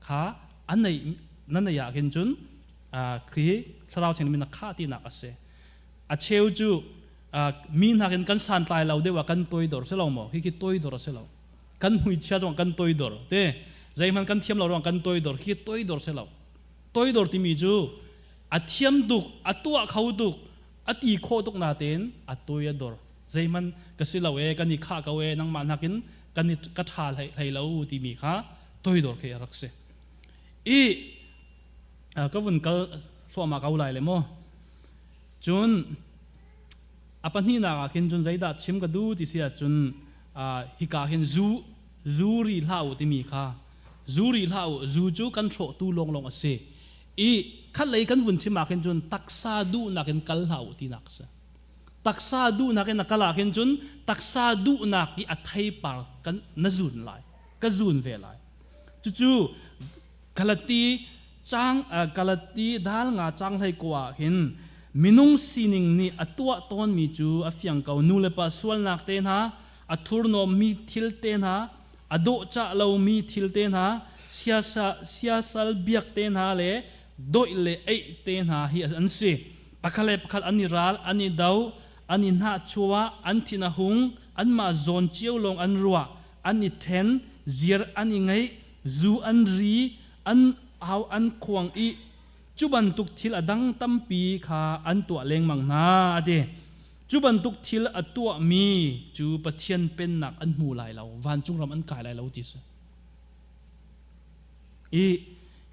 kha a nei na nei ah khin cun khi thlarau thiang min a khah tinak a si. A cheu cu mi nakin kan santlai lo deuh ah kan toidor si lo maw? Hi khi toidor a si lo. Kan hmuichia zong kan toidor te, zeihmanh kan thiam lo ruang kan toidor, hi toidor si lo. Toidor timi cu a thiam tuk, a tuah kho tuk, a ti khawh tuk natein a toi a dor, zeihmanh ka si lo e, kan i khah ko e, nangmah nakin kan i ka ṭha hlei lo timi kha toidor khi a rak si. I ka vun kal thluahmah ko lai le maw. Cun a pahnihnak ah khin cun zeidah chim ka duh ti si ahcun hika hin zu zu ri hlah u timi kha. Zu ri hlah u, zu cu kan hrawhtu lawnglawng a si. I khatlei kan vun chim ah khin cun taksa duhnak in kal hlah u tinak a si. Taksa duhnak in a kal ah khin cun taksa duhnak i a theipar kan na zun lai, ka zun ve lai. Cucu Galati cang Galati dal nga cang hlei ko ah hin minung sining nih a tuah tawnmi cu a fiang ko. Nu le pa sualnak te hna, a thurhnawmmi thil te hna, a dawhcah lomi thil te hna, siasa siasal biak te hna le doih le eih te hna hi an si. Pakhat le pakhat an i ral, an i do, an i hnahchuah, an thin a hung, anmah zawn cio lawng an ruah, an i ṭhen, ziar an i ngeih, zu an ri, an au an khuang i cu bantuk thil a dang tampi kha an tuah lengmang hna, a ti. Cu bantuk thil a tuahmi cu Pathian pennak an hmu lai lo, vancung ram an kai lai lo ti si. I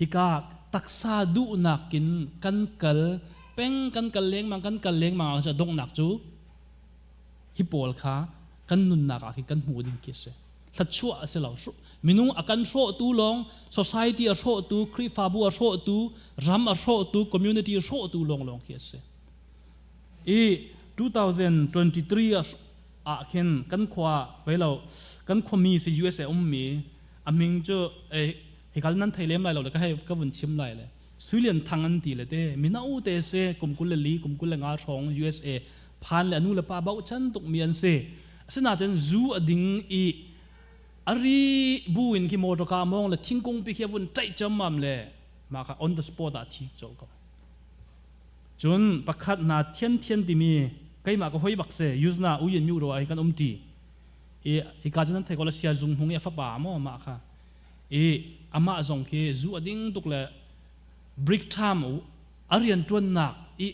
hika taksa duhnak in kan kal peng, kan kal lengmang, kan kal lengmang ah donghnak cu hi pawl kha kan nunnak ah khin kan hmuh ding khi a si. Thluachuah a si lo. Minung a kan hrawhtu lawng, society a hrawhtu, Khrihfabu a hrawhtu, ram a hrawhtu, community a hrawhtu lawnglawng khi a si. I 2023 ah khin kan khua lo kan khuami si USA ummi a min cu hikal nan thei lem lai lo le ka hei ka vun chim lai le Suilian Thang an ti le te mino te se kum 24 kum 25 hrawng USA phan le anu le pa bochan tuk mi an si. Asinain zu a ding i ari bu in khi motor ka mong le thingkung pi khi a vun ṭaih ciammam le mah kha on the spot ah thi colh ko. Cun pakhat hna thian thian timi Keimah ka hoi bak se yuzna uyen myu ro ai kan um ti. I hika cu nan thei ko la sia zung hung i a fapa maw mah kha. I amah zong khi zu a ding tuk le break time a rian ṭuannak i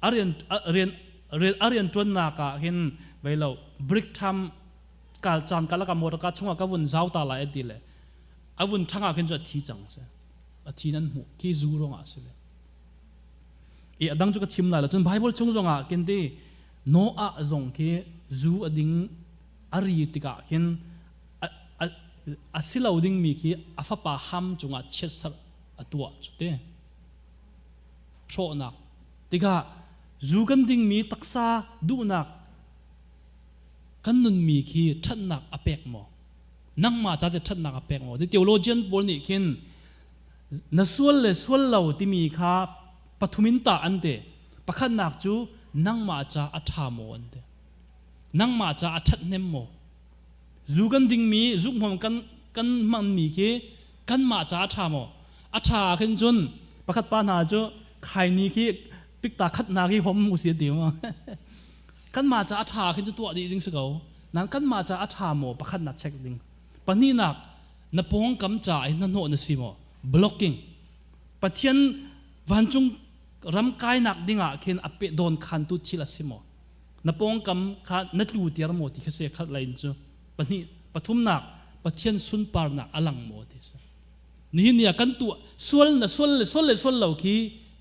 a rian rian a rian ṭuannak ah hin vei lo break time kal caan kal ka motor ka chungah ka vun zau ta lai a ti le a vun ṭhang ah khin cu a thi cang si a thi nan hmuh khi zu ruangah a si ve i a dang cu ka chim lai lo cun Bible chung zongah kin ti Noah zong khi zu a ding a ri tikah khin a si lo dingmi khi a fapa Ham cungah chiatserh a tuah cu te hrawhnak tikah zu kan dingmi taksa duhnak kan nunmi khi ṭhatnak a pek maw nangmah ca te ṭhatnak a pek maw ti theologian pawl nih khin na sual le sual lo timi kha pathum in tah an ti pakhatnak cu nangmah ca a ṭha maw an ti nangmah ca a ṭhathnem maw zu kan dingmi zukhmawm kan kan hmanmi khi kanmah ca a ṭha maw a ṭha ah khin cun pakhat pa hna cu khaini khi pikta khat hna khi hom u si ti maw kanmah ca a ṭha khin cu tuah dih ding si ko nan kanmah ca a ṭha maw pakhat nak check ding pahnihnak na pawngkam ca i hnahnawh na si maw blocking Pathian vancung ram kainak dingah khin a pe dawn khantu thil a si maw na pawngkam kha na tlu tiar maw ti kha se khat lain cu pahnih pathumnak Pathian sunparnak a lang maw ti si nihin ni ah kan tuah sual na sual le sual le sual lo khi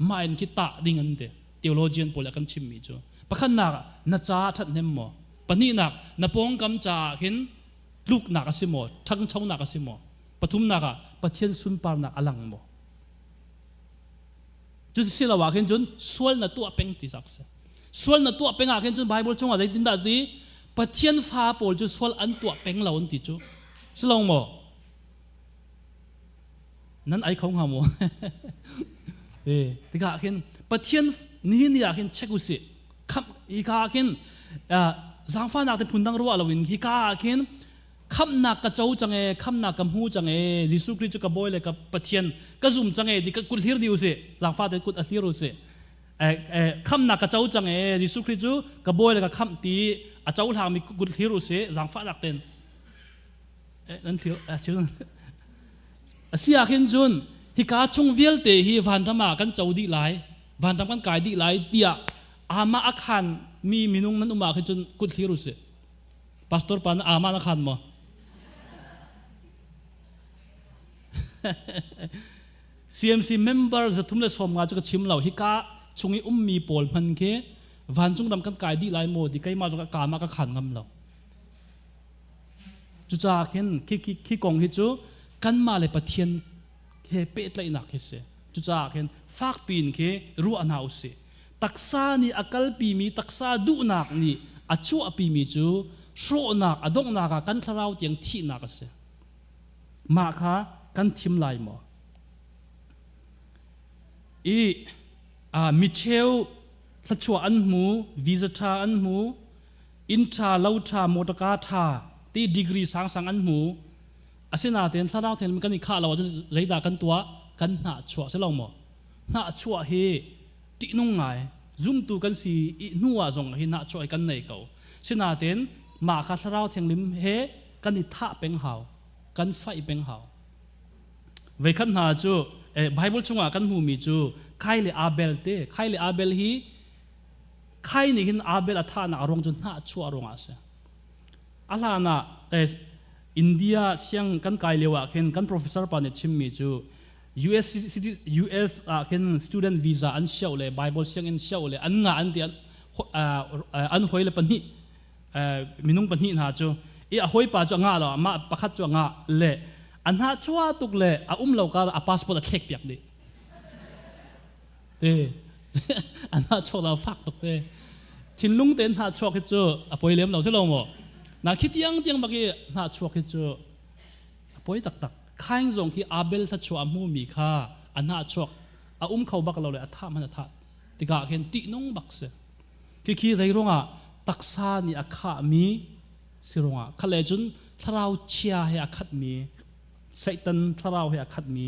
mah in khi tah ding an ti theologian pawl kan chimmi cu pakhatnak na ca ṭhathnem maw pahnihnak na pawngkam caah khin tluknak a si maw ṭhangchonak a si maw pathumnak ah Pathian sunparnak a lang maw cu si lo ah khin cun sual na tuah peng ti zak si sual na tuah peng ah khin cun Bible chungah zeitindah ti Pathian fa pawl cu sual an tuah peng lo an ti cu si lo maw nan ai kho hnga maw e tikah khin Pathian nihin ni ah khin check usih kham hika ah khin zaangfahnak te phun dang ruah loin hika ah khin khamnak ka co cang e khamnak ka hmu cang e Jesuh Khrih cu ka bawi le ka Pathian ka zum cang e di ka kut hlir di usih zaangfah te kut a hlir usih khamnak ka co cang e Jesuh Khrih cu ka bawi le ka khamh ti a cohlang mi kut hlir usih zaangfahnak ten nan thil thil a si ah khin cun hika chung vialte hi vanram ah kan co dih lai vanram kan kai dih lai tiah ama a khan mi minung nan um ah khin cun kut thlir usih pastor pa na ama na khan maw CMC member 350 cu ka chim lo hika chung i ummi pawl hman khi vancung ram kan kai dih lai maw ti keimah zong ka ma ka khan ngam lo Cucaah khin khi, khi, khi kong hi cu kanmah le Pathian he pehtlaihnak hi si. Cucaah khin fakpi in khi ruah hna usih. Taksa nih a kalpimi taksa duhnak nih a chuahpimi cu hrawhnak a donghnak ah kan thlarau tiang thihnak a si. Mah kha kan thim lai maw? I micheu thluachuah an hmu, visa ṭha an hmu, inn ṭha lo ṭha mawṭaka ṭha ti degree sangsang an hmu asinain thlarau thianghlim kan i khah lo ahcun zeidah kan tuah kan hnah chuah si lo maw hnah chuah hi ṭihnung ngai zumtu kan si i hnu ah zong hi hnah chuah hi kan nei ko sinain mah kha thlarau thianghlim he kan i thah peng hau kan faih peng hau veikhat hna cu Bible chungah kan hmuhmi cu Kai le Abel te Kai le Abel hi Khai nih hin Abel a thahnak a ruang cu hnahchuah ruangah a si. A hlan ah India siang kan kai lio ah khin kan professor pa nih chimmi cu US US ah khin student visa an sioh le Bible sianginn sioh le an ngah an ti an hoi le pahnih minung pahnih hna cu i a hawipa cu a ngah lo mah pakhat cu a ngah le a hnahchuah tuk le a um lo kar a passport a thlek piak dih te a hnahchuak la fak tuk te thinlung tein hnahchuak hi cu a poi lem lo si lo maw na khi tiang tiang bak i hnahchuak hi cu a poi taktak khaing zong khi Abel thluachuah a hmumi kha a hnahchuak a um kho bak lo le a thah hmanh a thah tikah khin ṭihnung bak si khi khi rei ruangah taksa nih a khahmi si ruangah khale cun thlarau chia he a khatmi Satan thlarau he a khatmi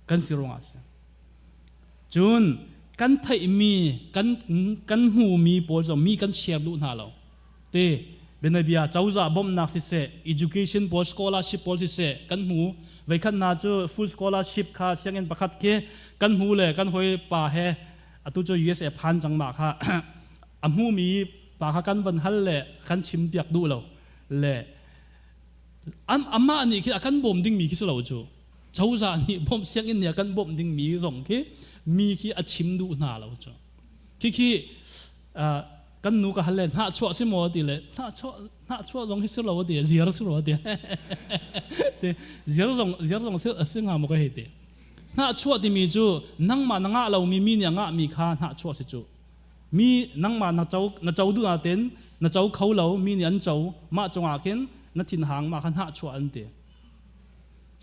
kan si ruangah a si. Cun Kan theihmi kan kan hmuhmi pawl zong mi kan share duh hna lo. Te bianabia cozah bawmhnak siseh, education pawl scholarship pawl siseh kan hmu. Veikhat hna cu full scholarship kha sianginn pakhat khi kan hmu le kan hawi pa he atu cu USA phan cang ma kha a hmumi pa kha kan van hal le kan chim piak duh lo le amah nih khi a kan bawm dingmi khi si lo cu cozah nih bawmh sianginn nih a kan bawmh dingmi zong khi mi khi a chim duh hna lo cu khi khi kan nu ka hal le hnah chuah si maw ti le hnah chuah hnah chuah zong hi si lo ti ziar si lo ti ziar zong ziar zong si a si nga maw ka hei ti hnah chuah timi cu nangmah na ngah lomi mi nih a ngahmi kha hnah chuah si cu mi nangmah na co na co duh natin na co kho lo mi nih an co mah cungah khin na thinhang mah kha hnah chuah an ti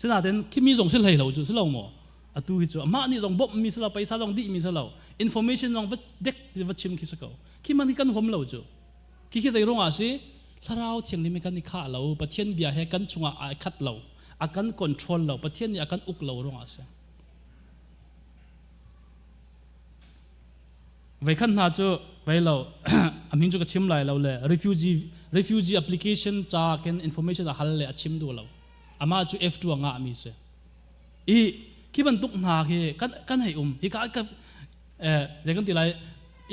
sinain khi mi zong si hlei lo cu si lo maw atu hi cu amah nih zong bawmh mi si lo paisa zong dih mi si lo information zong va dek va chim khi si ko khi man hi kan huam lo cu khi khi zei ruangah si thlarau thianghlim hi kan i khah lo pathian bia he kan chungah ai khat lo a kan control lo pathian nih a kan uk lo ruangah si Veikhat hna cu vei lo a min cu ka chim lai lo le refugee refugee application ca khin information a hal le a chim duh lo amah cu F2 a ngah mi si i khi bantuk hna khi kan kan hei um hi ka ka eh zei kan ti lai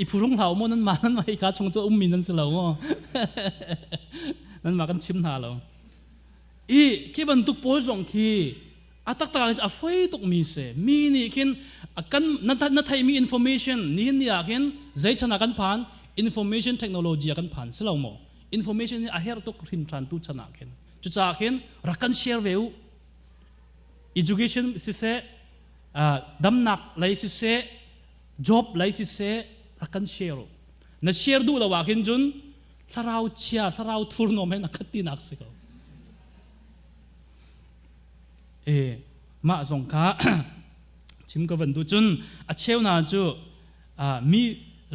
i phurung hlah mu nan ma nan ma hi ka chung cu um mi nan si lo mu nan ma kan chim hna lo i khi bantuk pawl zong khi a taktak a foi tuk mi si mi nih khin kan na na theihmi information nihin ni ah khin zei chan ah kan phan information technology ah kan phan si lo maw information hi a herh tuk hrin than tu chan ah khin cucaah khin rak kan share ve u education siseh damnak lei siseh job lei siseh rak kan share u na share duh lo ah khin cun thlarau chia thlarau thurhnawm he na khat tinak si ko E mah zong kha chim ka van duh cun a cheu hna cu mi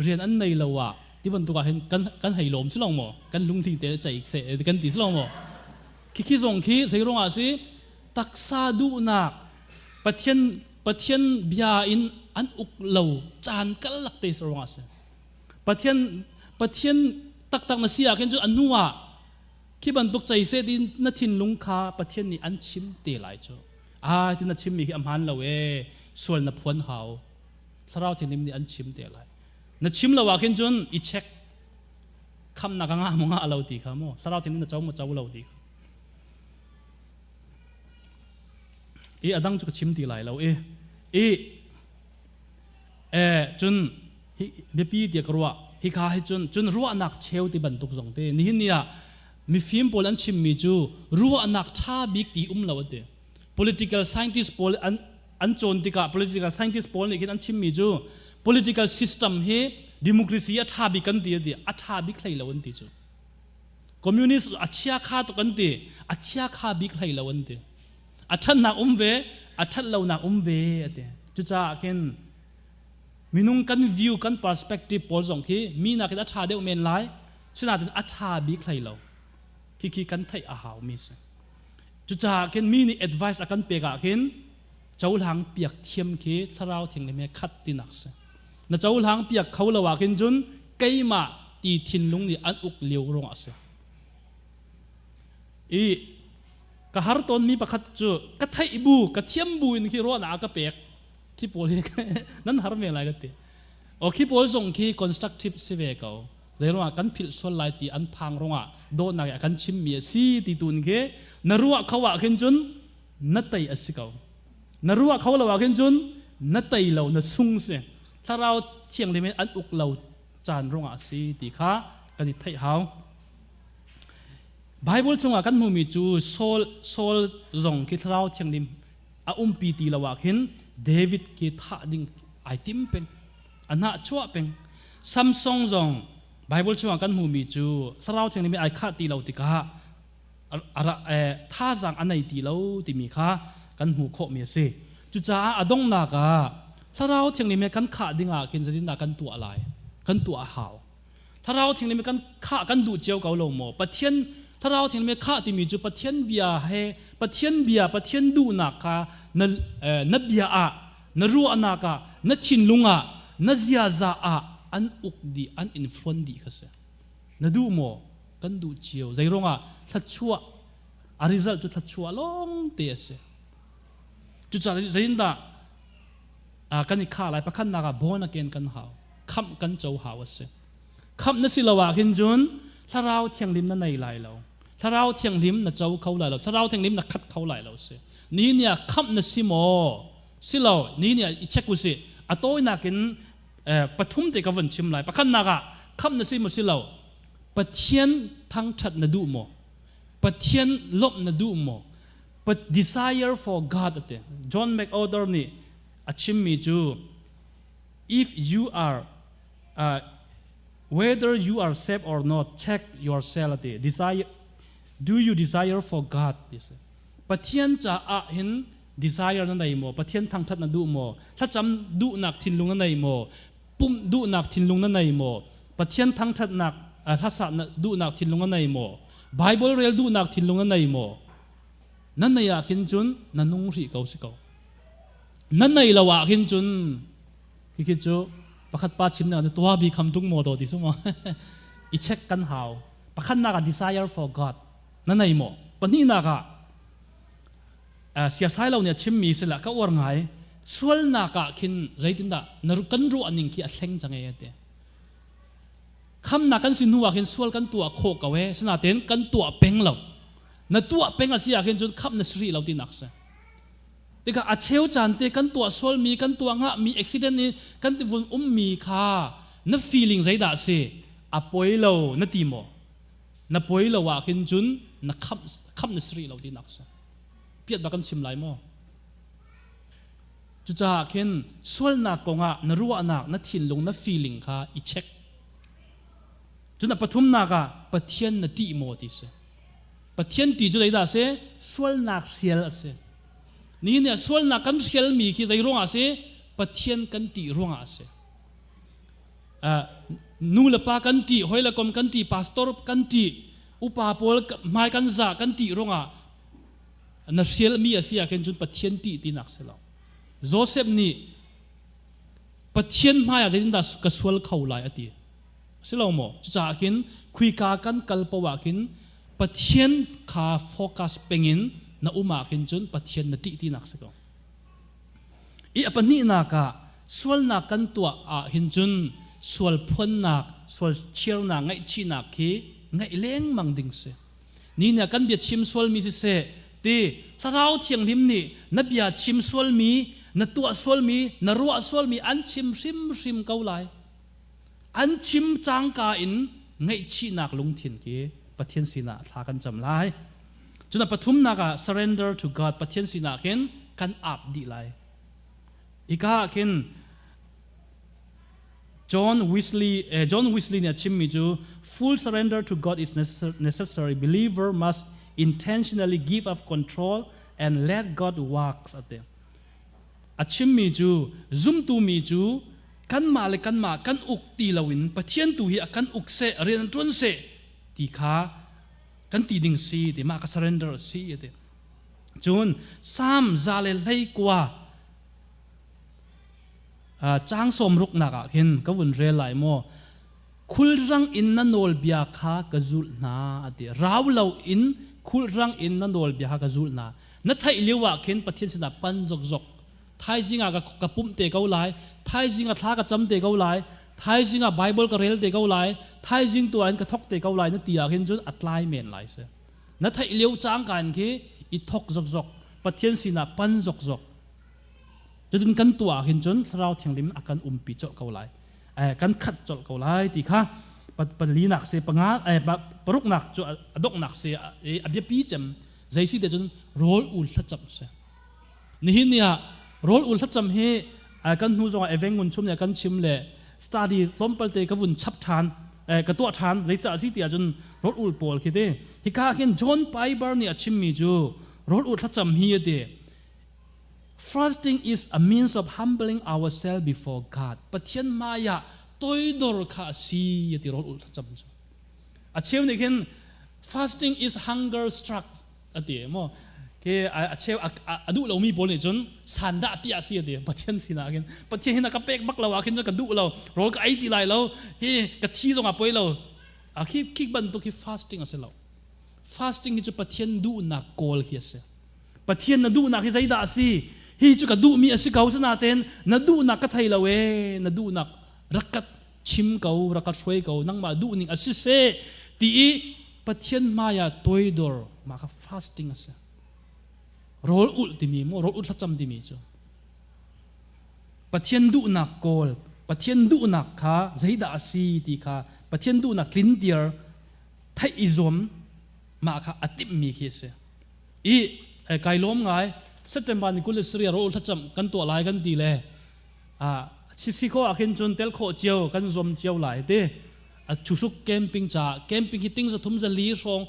rian an nei lo ah ti bantuk ah hin kan kan hei lawm si lo maw kan lungthin te ceih se kan ti si lo maw khi khi zong khi zei ruangah si taksa duhnak pathian pathian bia in an uk lo caan kal lak te si ruangah si pathian pathian taktak na si ah khin cu a hnu ah Khi bantuk cei seh ti na thinlung kha Pathian nih an chim te lai cu. Ah ti na chimmi khi a hmaan lo ee, sual na phuan hau. Thlarau Thianghlim nih an chim te lai. Na chim lo ah khin cun i check. Khamnak a ngah maw ngah lo ti kha maw. Thlarau Thianghlim na co maw co lo ti kha. I a dang cu ka chim ti lai lo i. I eh cun hi biapi tiah ka ruah hika hi cun cun ruahnak cheu ti bantuk zong te nihin ni ah mifim pawl an chimmi cu ruahnak ṭha bik ti um lo ati political scientist pawl an an cawn tikah political scientist pawl nih khin an chimmi cu political system hi democracy a ṭha bik kan ti ati a ṭha bik hlei lo an ti cu communist a chia kha tuk an ti a chia kha bik hlei lo an ti a ṭhatnak um ve a ṭhat lonak um ve ati cucaah khin Minung kan view kan perspective pawl zong khi mi nakin a ṭha deuh men lai sinain a ṭha bik hlei lo. Khikhi kan theih a hau mi si. Cucaah khin mi nih advice a kan pek ah khin cohlang piak thiam khi thlarau thianghlim he khat tinak si. Na cohlang piak kho lo ah khin cun keimah ti thinlung nih an uk lio ruangah a si. I ka har tawnmi pakhat cu ka theih bu ka thiam bu in khi ruahnak a ka pek khi pawl hi nan har ve lai ka ti o khi pawl zong khi constructive si ve ko zeiruangah kan philh sual lai ti an phang rungah dawtnak a kan chimmi a si ti tun khi na ruah kho ah khin cun na tei a si ko na ruah kho lo ah khin cun na tei lo na sung si thlarau thianghlim in an uk lo caan rungah a si ti kha kan i theih hau Bible chungah kan hmuhmi cu Saul Saul zong khi thlarau thianghlim a umpi ti lo ah khin David khi thah ding ai tim peng a hnah chuah peng Samson zong Bible chungah kan hmuhmi cu thlarau thianghlim ai khah ti lo tikah thazaang a nei ti lo timi kha kan hmuh khawhmi a si cucaah a donghnak ah thlarau thianghlim he kan khah ding ah khin zeitindah kan tuah lai kan tuah a hau Thlarau Thianghlim kan khah kan duh cio ko lo maw? Pathian Thlarau Thianghlim khah timi cu Pathian bia he Pathian bia Pathian duhnak kha na, na bia ah na ruahnak ah na thinlung ah Na ziaza ah an uk dih, an influence dih kha si. Na duh maw? Kan duh cio. Zei ruangah thluachuah a result cu thluachuah lawng te a si. Cucaah zeitindah kan i khah lai? Pakhatnak ah born again kan hau. Khamh kan co hau a si. Khamh na si lo ah khin cun Thlarau Thianghlim na nei lai lo. Thlarau Thianghlim na co kho lai lo. Thlarau Thianghlim na khat kho lai lo si. Ni ni ah khamh na si maw? Si lo. Ni ni ah i check usih. A tawinak in pathum te ka vun chim lai. Pakhatnak ah khamh na si maw si lo? Pathian thangṭhat na duh maw? Pathian lawmh na duh maw? But desire for God ati. John MacArthur nih a chimmi cu if you are whether you are saved or not check yourself ati. Desire do you desire for God ti si. Pathian caah hin desire na nei maw? Pathian thangṭhat na duh maw? Thlacam duhnak thinlung na nei maw? Pumh duhnak thinlung na nei maw? Pathian thangṭhatnak hlasa duhnak thinlung na nei maw? Bible rel duhnak thinlung na nei maw? Na nei ah khin cun na nung rih ko si ko. Na nei lo ah khin cun khi cu pakhat pa chim na tua bi kham tung maw do ti su maw? I check kan hau. Pakhatnak ah desire for God na nei maw? Pahnihnak ah siasai lo nih a chimmi sila ka uar ngai sualnak ah khin zeitindah na kan ruah ning khi a thleng cang e te khamnak kan si hnu ah khin sual kan tuah khawh ko e sinain kan tuah peng lo na tuah peng a si ah khin cun khamh na si rih lo tinak si tikah a cheu caan te kan tuah sualmi kan tuah ngahmi accident in kan ti vun ummi kha na feeling zeidah si a poi lo na ti maw na poi lo ah khin cun na khamh khamh na si rih lo tinak si piat ba kan chim lai maw cucaah khin sualnak kongah na ruahnak na thinlung na feeling kha i check cun a pathumnak ah Pathian na ṭih maw ti si Pathian ṭih cu zeidah a si sualnak hrial a si nihin ah sualnak kan hrialmi khi zei ruangah a si Pathian kan ṭih ruangah a si nu le pa kan ṭih hoi le kom kan ṭih pastor kan ṭih upa pawl hmai kan zah kan ṭih ruangah na hrialmi a si ah khin cun Pathian ṭih tinak si lo Joseph nih Pathian hmai ah zeitindah ka sual kho lai a ti si lo maw cucaah khin khuika kan kal paoh ah khin Pathian kha focus pengin na um ah khin cun Pathian na ṭih tinak si ko I a pahnihnak ah sualnak kan tuah ah hin cun sual phuannak, sual chirnak, ngaihchihnak khi ngaih lengmang ding si. Ni nih kan bia chim sualmi siseh ti Thlarau Thianghlim nih na bia chim sualmi, na tuah sualmi, na ruah sualmi an chim hrimhrim ko lai. An chim cangka in ngaihchihnak lungthin khi Pathian sinah thla kan cam lai. Cun a pathumnak ah surrender to God Pathian sinah khin kan ap dih lai. Hika ah khin John Wesley John Wesley nih a chimmi cu full surrender to God is necessary. Believer must intentionally give up control and let God works ati. A chimmi cu zumtu mi cu kanmah le kanmah kan uk ti loin Pathian tu hi a kan uk seh rian an ṭuan seh ti kha kan ti ding si ti mah ka surrender a si ti cun Psalm 119 caang 60 nak ah khin ka vun rel lai maw khulrang in na nawlbia kha ka zulh hna ati rau lo in khulrang in na nawlbia kha ka zulh hna na theih lio ah khin Pathian sinah pan zokzok thaizing ah ka pumh te ko lai thaizing ah thla ka cam te ko lai thaizing ah Bible ka rel te ko lai thaizing tu ah in ka thok te ko lai na ti ah khin cun a tlai men lai si na theih lio cangka in khi i thok zokzok Pathian sinah pan zokzok cutin kan tuah ah khin cun Thlarau Thianghlim a kan umpi colh ko lai kan khat colh ko lai ti kha pali nak se panga paruk nak cu a donghnak se a biapi cem zei si te cun rawl ul thlacam se Nihin ni ah rawl ul thlacam hi kan hnu zongah eveng ngun chum nih kan chim le study tlawmpal te ka vun chap ṭhan ka tuah ṭhan zeicah a si ti ahcun rawl ul pawl khi ti hika khin John Piper nih a chimmi cu rawl ul thlacam hi a ti Fasting is a means of humbling ourselves before God. Pathian hmai ah toidor kha a si a ti rawl ul thlacam cu. A cheu nih khin fasting is hunger struck a ti maw. Ke a cheu a duh lomi pawl nih cun sandah piah si ati Pathian sinah khin. Pathian hin a ka pek bak lo ah khin cun ka duh lo. Rawl ka ei ti lai lo. Hi ka thi zong ah poi lo. A khi khi bantuk hi fasting a si lo. Fasting hi cu Pathian duhnak kawl khi a si. Pathian na duhnak hi zeidah a si? Hi cu ka duhmi a si ko sinain na duhnak ka thei lo ee. Na duhnak rak ka chim ko, rak ka hruai ko, nangmah duhning a si seh ti i Pathian hmai ah toidor mah kha fasting a si. Rawl ulh timi maw rawl ulh thlacam timi cu Pathian duhnak kawl, Pathian duhnak kha zeidah a si ti kha Pathian duhnak tlintir theih i zuam mah kha a timhmi khi a si. I kai lawm ngai September ni 27 rawl ulh thlacam kan tuah lai kan ti le si kho ah khin cun tel khawh cio kan zuam cio lai ti a chusuk camping ca camping hi ting za thum za li hrawng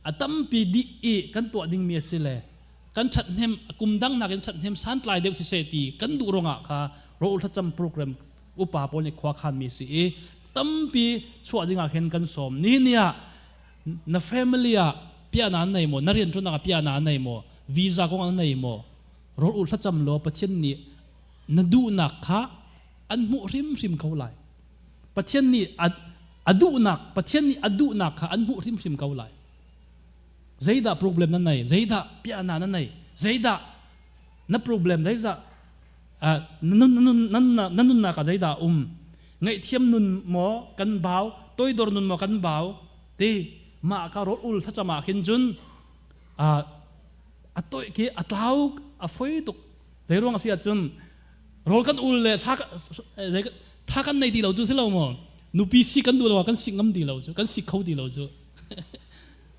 a tampi dih i kan tuah dingmi a si le kan ṭhathnem kum dang nakin ṭhathnem santlai deuh siseh ti kan duh ruangah kha rawl thlacam program upa pawl nih khua khanmi si i tampi chuah dingah khin kan sawm ni ni ah na family ah piahna an nei maw na rianṭuannak ah piahna an nei maw visa kong an nei maw rawl ul thlacam law Pathian nih na duhnak kha an hmuh hrimhrim ko lai Pathian nih a duhnak Pathian nih a duhnak kha an hmuh hrimhrim ko lai zeidah problem na nei zeidah piahna na nei zeidah na problem zeidah na nunnak ah zeidah um ngaihthiam nun maw kan bau toidor nun maw kan bau ti mah ka rawl ul thlacam ah khin cun a toi khi a tlau a foi tuk zei ruang a si ahcun rawl kan ul le tha kan nei ti lo cu si lo maw nupi si kan duh lo kan si ngam ti lo cu kan si kho ti lo cu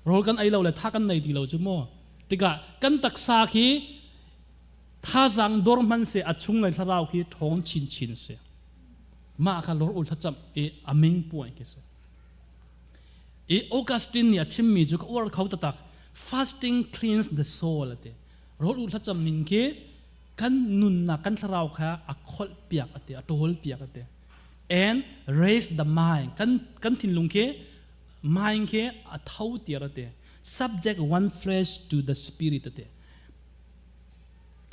rawl kan ei lo le tha kan nei ti lo cu maw tikah kan taksa khi thazang dor hman se a chung le thlarau khi ṭhawng chinchin si mah kha lor ul thlacam i aming puai khi si i Augustine nih a chimmi cu ka uar kho tatak fasting cleans the soul ati rawl ul thlacam ning khi kan nunnak kan thlarau kha a kholh piak ati a ṭawl piak ati and raise the mind kan kan thinlung khi mind khi a tho tiar ati subject one flesh to the spirit ati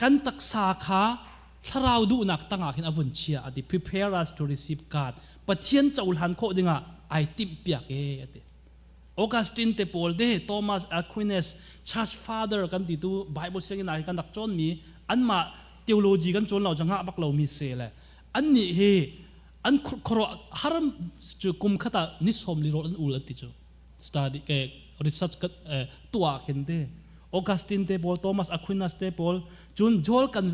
kan taksa kha thlarau duhnak tangah khin a vun chia ati prepare us to receive God Pathian cohlan khawh dingah ai timh piak e ati Augustine te pawl te Thomas Aquinas church father kan ti tu Bible sianginn ah kan rak cawn mi anmah theology kan cawn lo changah bak lo mi se le an nih hi an khoro haram cu kum khata ni som li rol an ul ati cu study ke research ka tuah khin te Augustine te pawl Thomas Aquinas te pawl cun Joel kan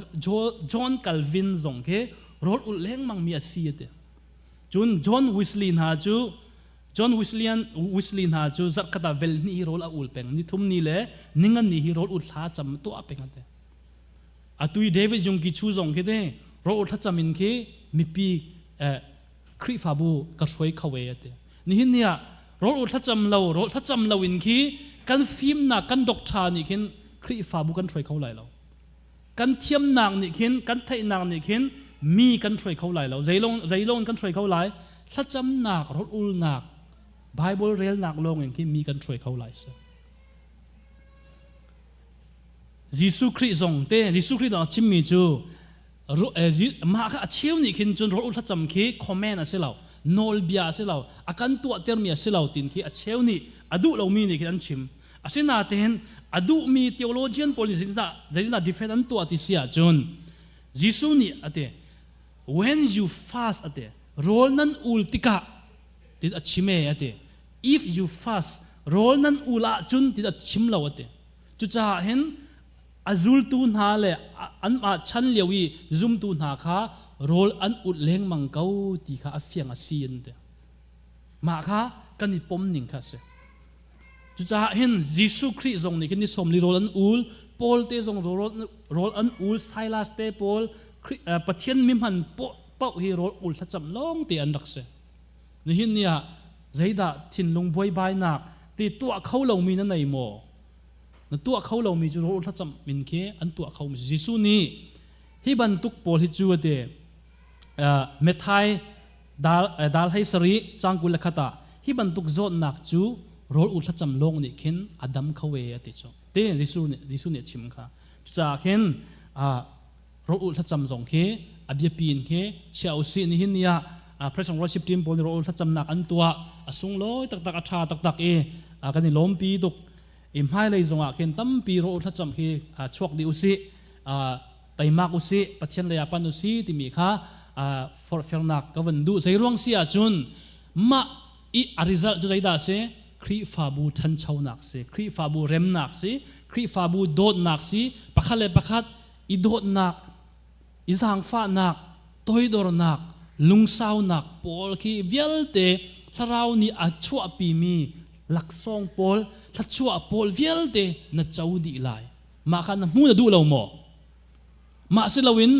John Calvin zong khi rol ul lengmang mi a si ati cun John Wesley hna cu John Wesleyan Wesley hna cu zarhkhat ah vel hnih hi rawl a ul peng ni thum ni le ningan ni hi rawl ul thla cam tuah peng ate atui David Jung Ki Chu zong khi te rawl ul thlacam in khi mipi Khrihfabu ka hruai kho e ate nihin ni ah rawl ul thlacam lo rawl thlacam lo in khi kan fimnak kan doctor nih khin Khrihfabu kan hruai kho lai lo kan thiamnak nih khin kan theihnak nih khin mi kan hruai kho lai lo zeilong zeilong kan hruai kho lai thlacamnak rawlulnak Bible relnak lawng in khin mi kan hruai kho lai si Jesuh Khrih zong te Jesuh Khrih zong a chimmi cu mah kha a cheu nih khin cun rawl thlacam khi comment a si lo nawlbia a si lo a kan tuahtermi a si lo tin khi a cheu nih a duh lomi nih khin an chim Asinain a duhmi theologian pawl nih zeitindah defend an tuah ti si ahcun Jesuh nih a ti when you fast a ti rawl nan ul tikah tin a chim e a ti if you fast rawl nan ul ahcun tin a chim lo a ti cucaah hin a zultu hna le anmah chan lio i zumtu hna kha rawl an ulh lengmang ko ti kha a fiang a si an ti mah kha kan i pom ning kha a si Cucaah hin Jesuh Khrih zong nih khin ni sawm li rawl an ul, Paul te zong rawl an ul, Silas te pawl, Pathian mi hman paoh hi rawl ul thlacam lawng te an rak si. Nihin ni ah zeidah thinlung buaibainak ti tuah kho lomi na nei maw? Na tuah kho lomi cu rawl ul thlacam min khi an tuah kho mi Jesuh nih hi bantuk pawl hi cu ate Matthai dal hei sarih cang 21 ah hi bantuk zawtnak cu rawl ul thlacam lawng nih khin a dam kho e a ti cu. Te Jesuh nih Jesuh nih a chim kha. Cucaah khin ro ul thlacam zong khi a biapi in khi chia usih nihin ni ah Praise and Worship team pawl nih ro ul thlacamnak an tuah a sunglawi taktak a tha taktak i kan i lawmpi tuk i hmailei zongah khin tampi ro ul thlacam khi chuak dih usih teimak usih Pathian lei ah pan usih timi kha forhfialnak ka van duh zeiruang si ahcun mah i a result cu zeidah a si Khrihfabu ṭhanchonak si Khrihfabu remnak si Khrihfabu dawtnak si pakhat le pakhat i dawtnak i zaangfahnak toidornak lungsaunak pawl khi vialte thlarau nih a chuahpimi laksawng pawl thluachuah pawl vialte na co dih lai mah kha na hmu na duh lo maw mah si loin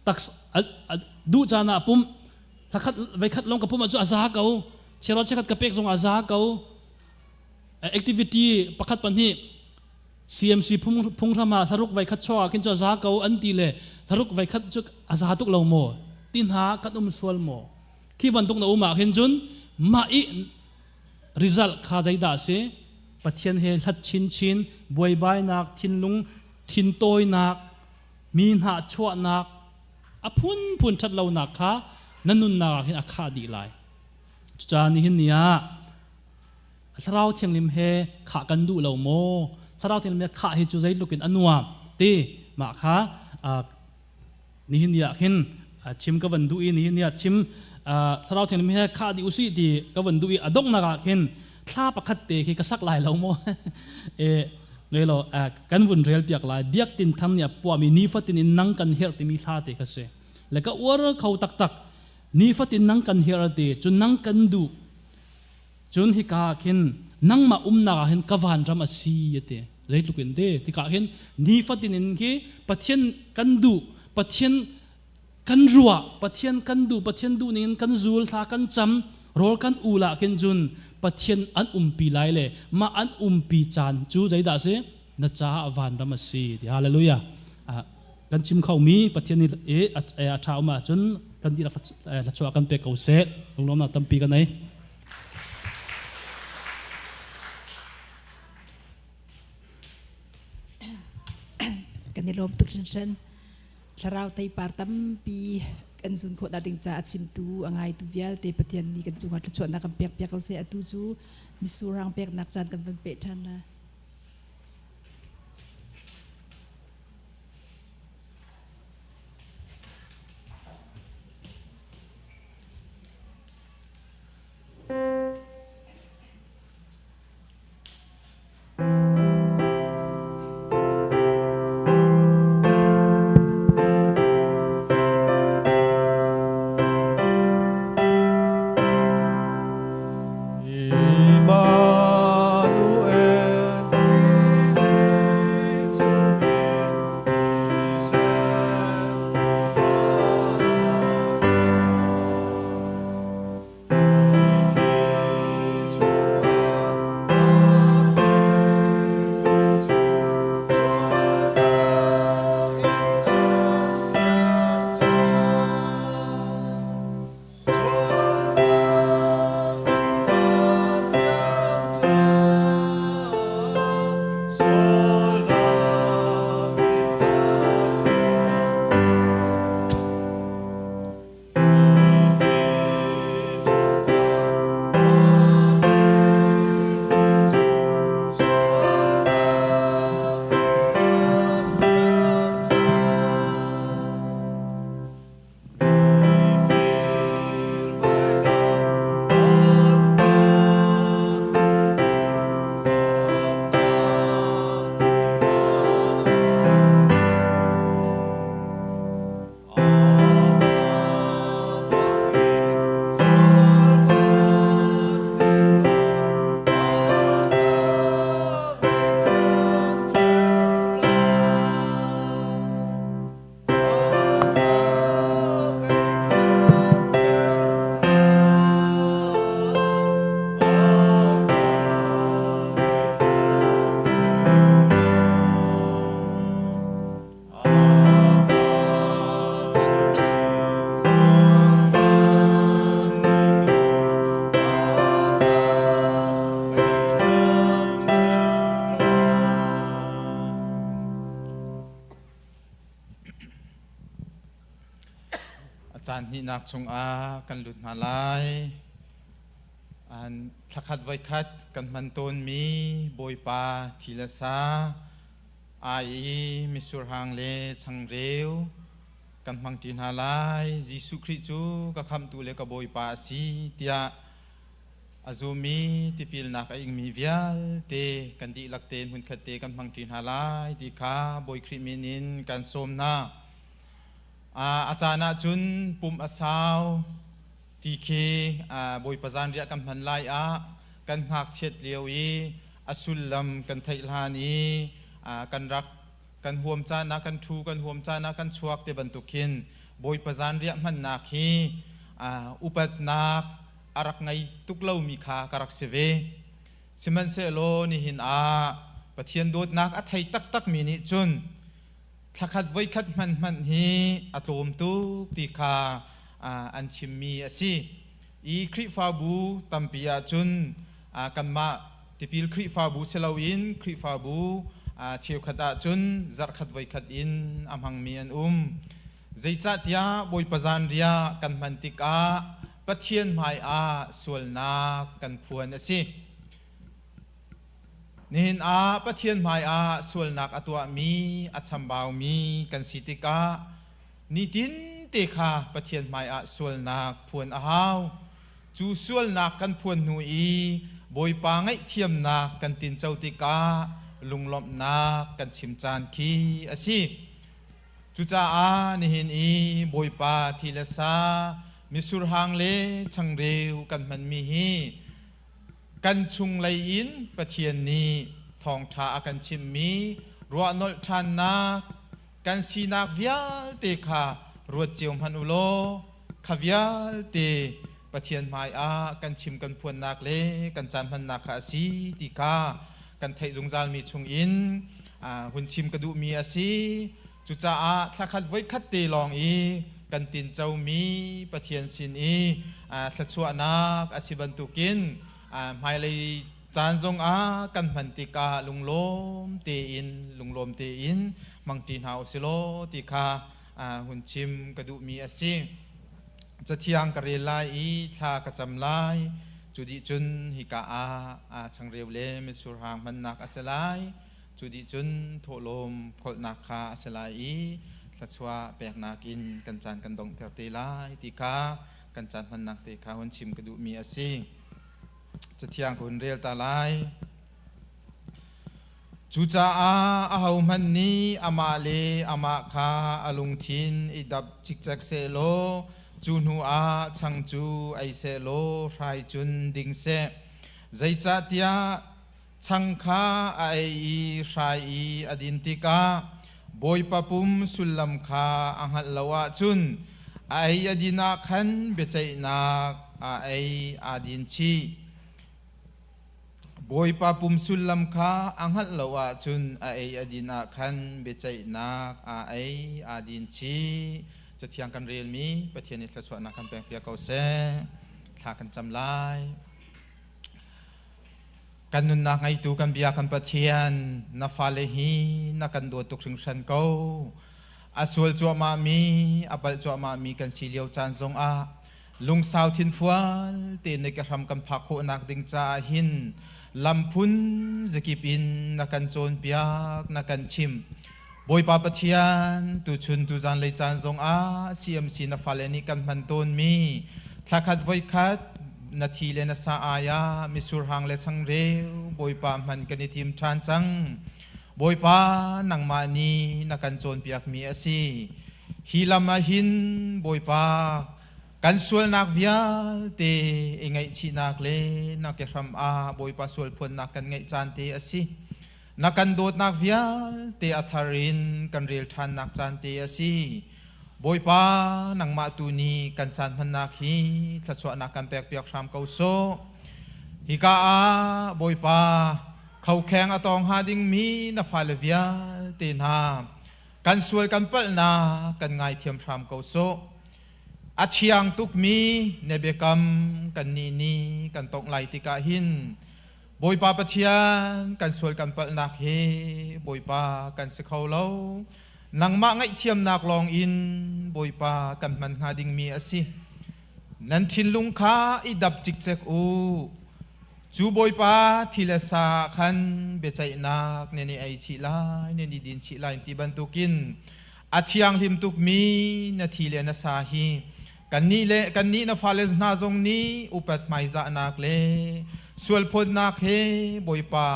taks duh caan ah pum Thakhat veikhat lawng ka pum ahcun a za ko. Chiarot chiakhat ka pek zong a za ko. Activity pakhat pahnih CMC phunghram ah thlaruk veikhat chuak ah khin cu a za ko an ti le thlaruk veikhat cu a za tuk lo maw? Ti hna kan um sual maw? Khi bantuk na um ah khin cun mah i result kha zeidah a si? Pathian he hlat chinchin, buaibainak, thinlung thintawinak, mi hna chuahnak, a phunphun ṭhat lonak kha na nunnak ah hin a khah dih lai. Cucaah nihin ni ah Thlarau Thianghlim he khah kan duh lo maw? Thlarau Thianghlim he khah hi cu zeitluk in a nuam ti mah kha nihin ni ah khin chim ka van duh i nihin ni ah chim Thlarau Thianghlim he khah dih usih ti ka van duh i a donghnak ah khin thla pakhat te khi ka sak lai lo maw? Ngei lo kan vun rel piak lai biak tin tham nih a puahmi nifatin in nang kan herh timi hla te kha si le ka uar kho taktak nifatin nang kan herh ti cun nang kan duh cun hika khin nangmah umnak ah hin ka vanram a si ati zeitluk in te tikah hin nifatin in khi Pathian kan duh Pathian kan ruah Pathian kan duh Pathian duh ning in kan zul thla kan cam rawl kan ul ah khin cun Pathian an umpi lai le mah an umpi caan cu zeidah si na caah vanram a si ti hallelujah kan chim kho mi Pathian nih a tha um ahcun kan dihlak thluachuah kan pek ko seh lunglawmnak tampi kan ei Kan i lawm tuk hringhran. Thlarau teipar tampi kan zun khawh ding caah a chimtu a ngaitu vialte Pathian nih kan cungah thluachuahnak kan pek piak ko seh. Atu cu misurang peknak caan kan van peh ṭhan la. Immanuel. Caan hnihnak chungah kan lut hna lai. An thlakhat voikhat kan hman tawnmi Bawipa thi le sa ai i misurhang le changreu kan hmangṭi hna lai. Jesuh Khrih cu ka khamhtu le ka Bawipa a si tiah a zumi tipilnak a ingmi vialte kan dihlak tein hmunkhat te kan hmangṭi hna lai ti kha Bawi Khrih min in kan sawm hna. A caan ahcun pumh a sau ti khi Bawipa zanriah kan hman lai ah kan ngakchiat lio i a sullam kan theih hlan i kan rak kan huam caan ah kan ṭhu kan huam caan ah kan chuak ti bantuk khin Bawipa zanriah hmannak hi upatnak a rak ngei tuk lomi kha ka rak si ve. Sihmanhsehlaw nihin ah Pathian dawtnak a thei taktakmi nih cun thlakhat voikhat hman hmanh hi a tlawm tuk ti kha an chimmi a si. I Khrihfabu tampi ahcun kanmah tipil Khrihfabu si loin Khrihfabu cheukhat ahcun zarhkhat voikhat in a hmangmi an um. Zeicahtiah Bawipa zanriah kan hman tikah Pathian hmaiah sualnak kan phuan a si. Nihin ah Pathian hmaiah sualnak a tuahmi, a chambaumi kan si tikah nitin te kha Pathian hmaiah sualnak phuan a hau. Cu sualnak kan phuan hnu i Bawipa ngaihthiamnak kan tinco tikah lunglawmhnak kan chim caan khi a si. Cucaah nihin i Bawipa thi le sa, misurhang le changreu kan hmanmi hi kan chunglei in Pathian nih thawngṭha a kan chimhmi ruahnolh ṭhannak kan sinak vialte kha ruat cio hmanh u law kha vialte Pathian hmaiah kan chim kan phuannak le kan caan hmannak kha a si ti kha kan theih zungzalmi chungin hun chim ka duhmi a si. Cucaah thlakhat voikhat te lawng i kan tincomi Pathian sin i thluachuahnak a si bantukin hmailei caan zongah kan hman tikah lunglawm tein lunglawm tein hmangṭi hna u si law ti kha hun chim ka duhmi a si. Cathiang ka rel lai i thla ka cam lai. Cu dih cun hika ah changreu le mitsurhang hmannak a si lai. Cu dih cun thawhlawm kholhnak kha a si lai i thluachuah peknak in kan caan kan donghter te lai ti kha kan caan hmannak te kha hun chim ka duhmi a si. Cathiang ka hun rel ta lai. Cucaah ahohmanh nih amah le amah kha a lungthin i dap cikcek sehlaw cu hnuah chang cu ei sehlaw hrai cun ding seh. Zeicahtiah chang kha a ei i hrai i a din tikah Bawipa pum sullam kha a hngalh lo ahcun a ei a din ah khan biaceihnak a ei aa din chih. Bawipa pum sullam kha a hngalh lo ahcun a ei a din ah khan biaceihnak aa ei aa din chih. Cathiang kan relmi Pathian nih thluachuahnak kan pekpiak ko seh. Thla kan cam lai. Kan nunnak ngeitu kan bia kan Pathian, na fale hi na kan dawt tuk hringhran ko. A sual cuahmahmi, a palh cuahmahmi kan si lio caan zongah lungsau thinfual tein na ke hram kan phak khawhnak ding caah hin lam phun zakip in na kan cawnpiak, na kan chim. Bawipa Pathian, tuchun tuzan lei caan zongah CMC na fale nih kan hman tawnmi thlakhat voikhat na thi le na sa ai ah misurhang le changreu Bawipa hman kan i tim ṭhan cang. Bawipa nangmah nih na kan cawnpiakmi a si. Hi lam ah hin Bawipa kan sualnak vialte i ngaihchihnak le na kehram ah Bawipa sualphuannak kan ngeih caan te a si. Na kan dawtnak vialte a thar in kan rel ṭhannak caan te a si. Bawipa, nangmah tu nih kan caan hmannak hi thluachuahnak kan pekpiak hram ko sawh. Hika ah Bawipa, khokheng a tawng hnga dingmi na fale vialte hna, kan sual kan palhnak kan ngaithiam hram ko sawh. A thiang tukmi na biakam kannih nih kan tongh lai tikah hin Bawipa Pathian kan sual kan palhnak hi Bawipa kan si kho lo. Nangmah ngaihthiamnak lawng in Bawipa kan hman hnga dingmi a si. Nan thinlung kha i dap cikcek u. Cu Bawipa thi le sa ah khan biaceihnak nan i ei chih lai, nan i din chih lai ti bantukin a thianghlim tukmi na thi le na sa hi kannih le kannih na fale hna zong nih upat hmaizahnak le sualphawtnak he Bawipa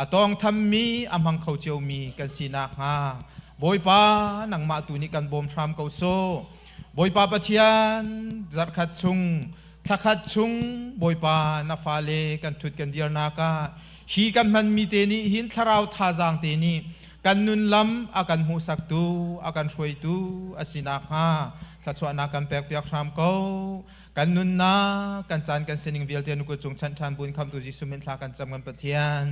a tawngthammi a hmang kho ciomi kan si nakhnga Bawipa nangmah tu nih kan bawm hram ko sawh. Bawipa Pathian zarhkhat chung thlakhat chung Bawipa na fale kan ṭhut kan dirnak ah hi kan hmanmi te nih hin thlarau thazaang te nih kan nun lam a kan hmuhsaktu a kan hruaitu a si nakhnga thluachuahnak kan pekpiak hram ko. Kan nunnak kan caan kan sining vialte nu kut cung chanh ṭhan buin khamtu Jesuh min thla kan cam kan Pathian.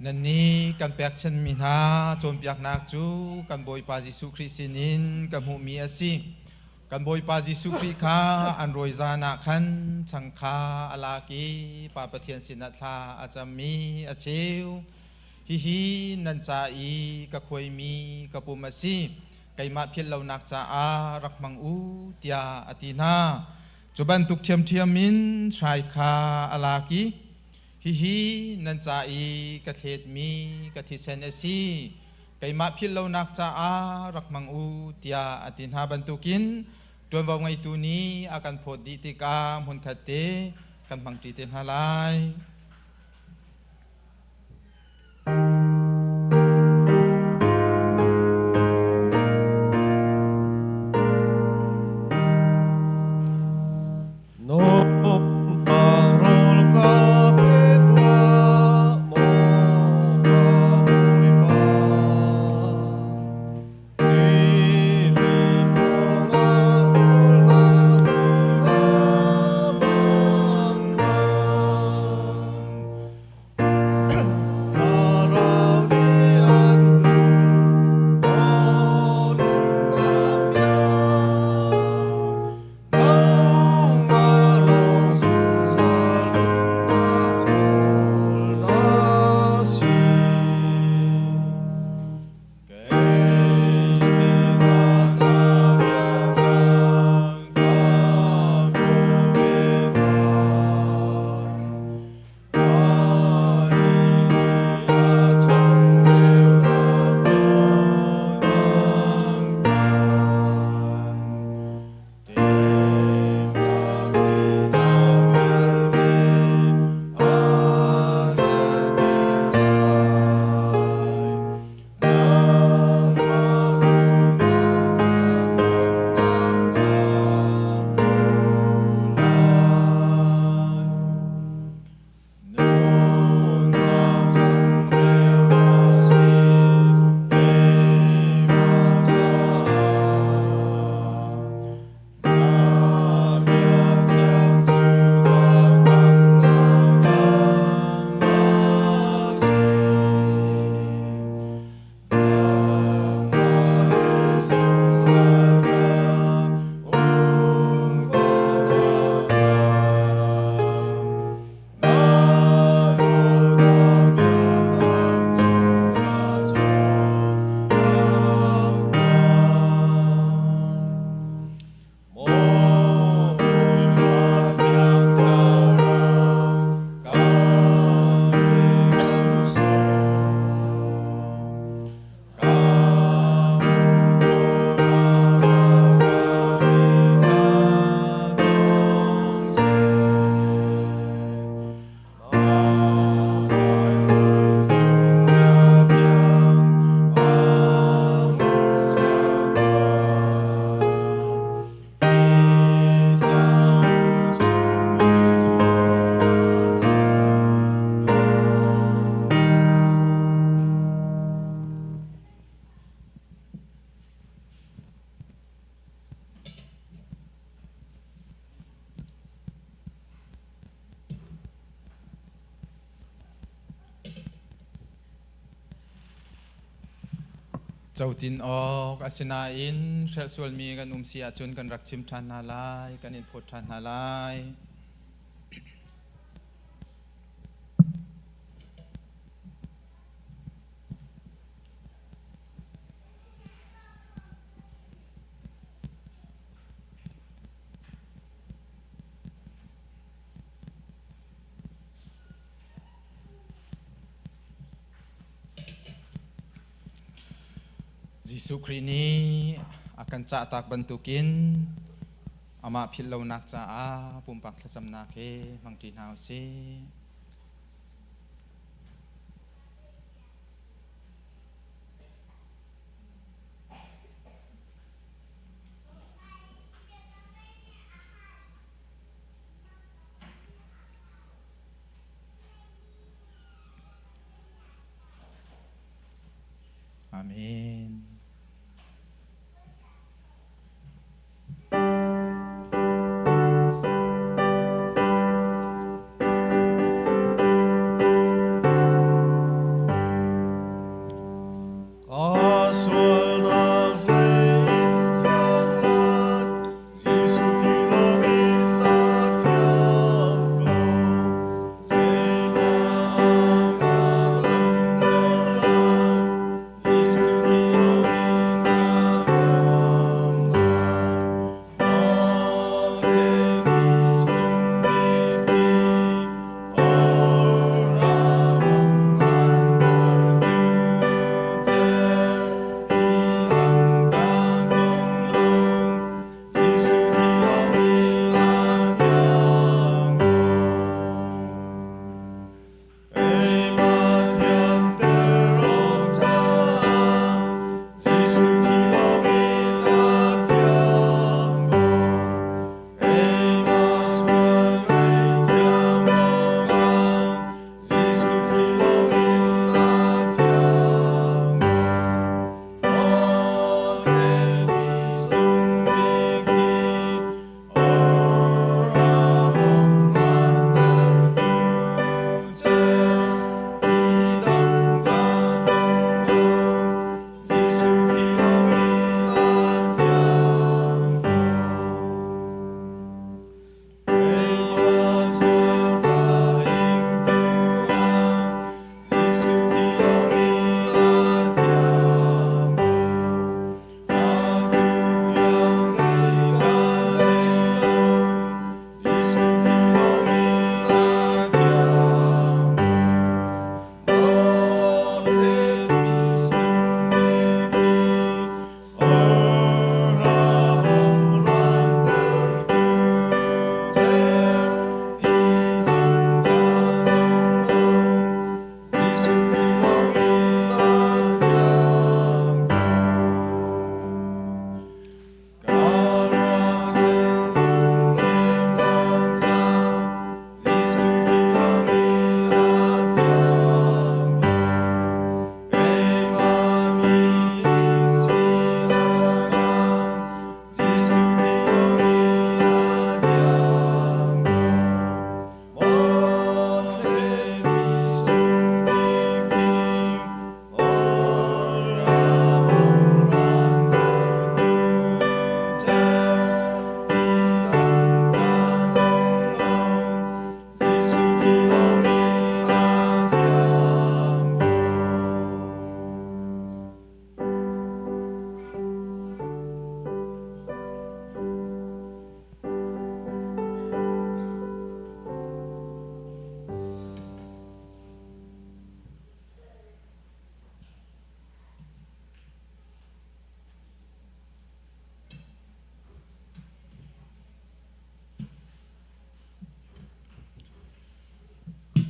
Nannih kan pekchanmi hna cawnpiaknak cu kan Bawipa Jesuh Khrih sinin ka hmuhmi a si. Kan Bawipa Jesuh Khrih kha an rawi zan ah khan chang kha a lak i Pa Pathian sinah thla a cam i a cheu. Hihi nan ca i ka khuaimi ka pum a si. Keimah philh lonak caah rak hmang u, tiah a ti hna. Cu bantuk ṭhiamṭhiam in hrai kha a lak i, Hihi nan ca i ka thletmi ka thisen a si, keimah philh lonak caah rak hmang u, tiah a ti hna bantukin ṭuanvo ngeitu nih a kan phawt dih tikah hmunkhat te kan hmangṭi te hna lai. Cotin awk asinain hrelhsualmi kan um si ahcun kan rak chim ṭhan hna lai, kan in phawt ṭhan hna lai. Jesuh Khrih nih a kan cahtak bantukin amah philh lonak caah pumpak thlacamnak he hmangṭi hna u sih. Amen. Ka sualnak zei in thiang lai, Jesuh thi lawngin a thiang ko. Zeidah a ka damter lai, Jesuh thi lawngin a dam lai. Mah sung bik hi,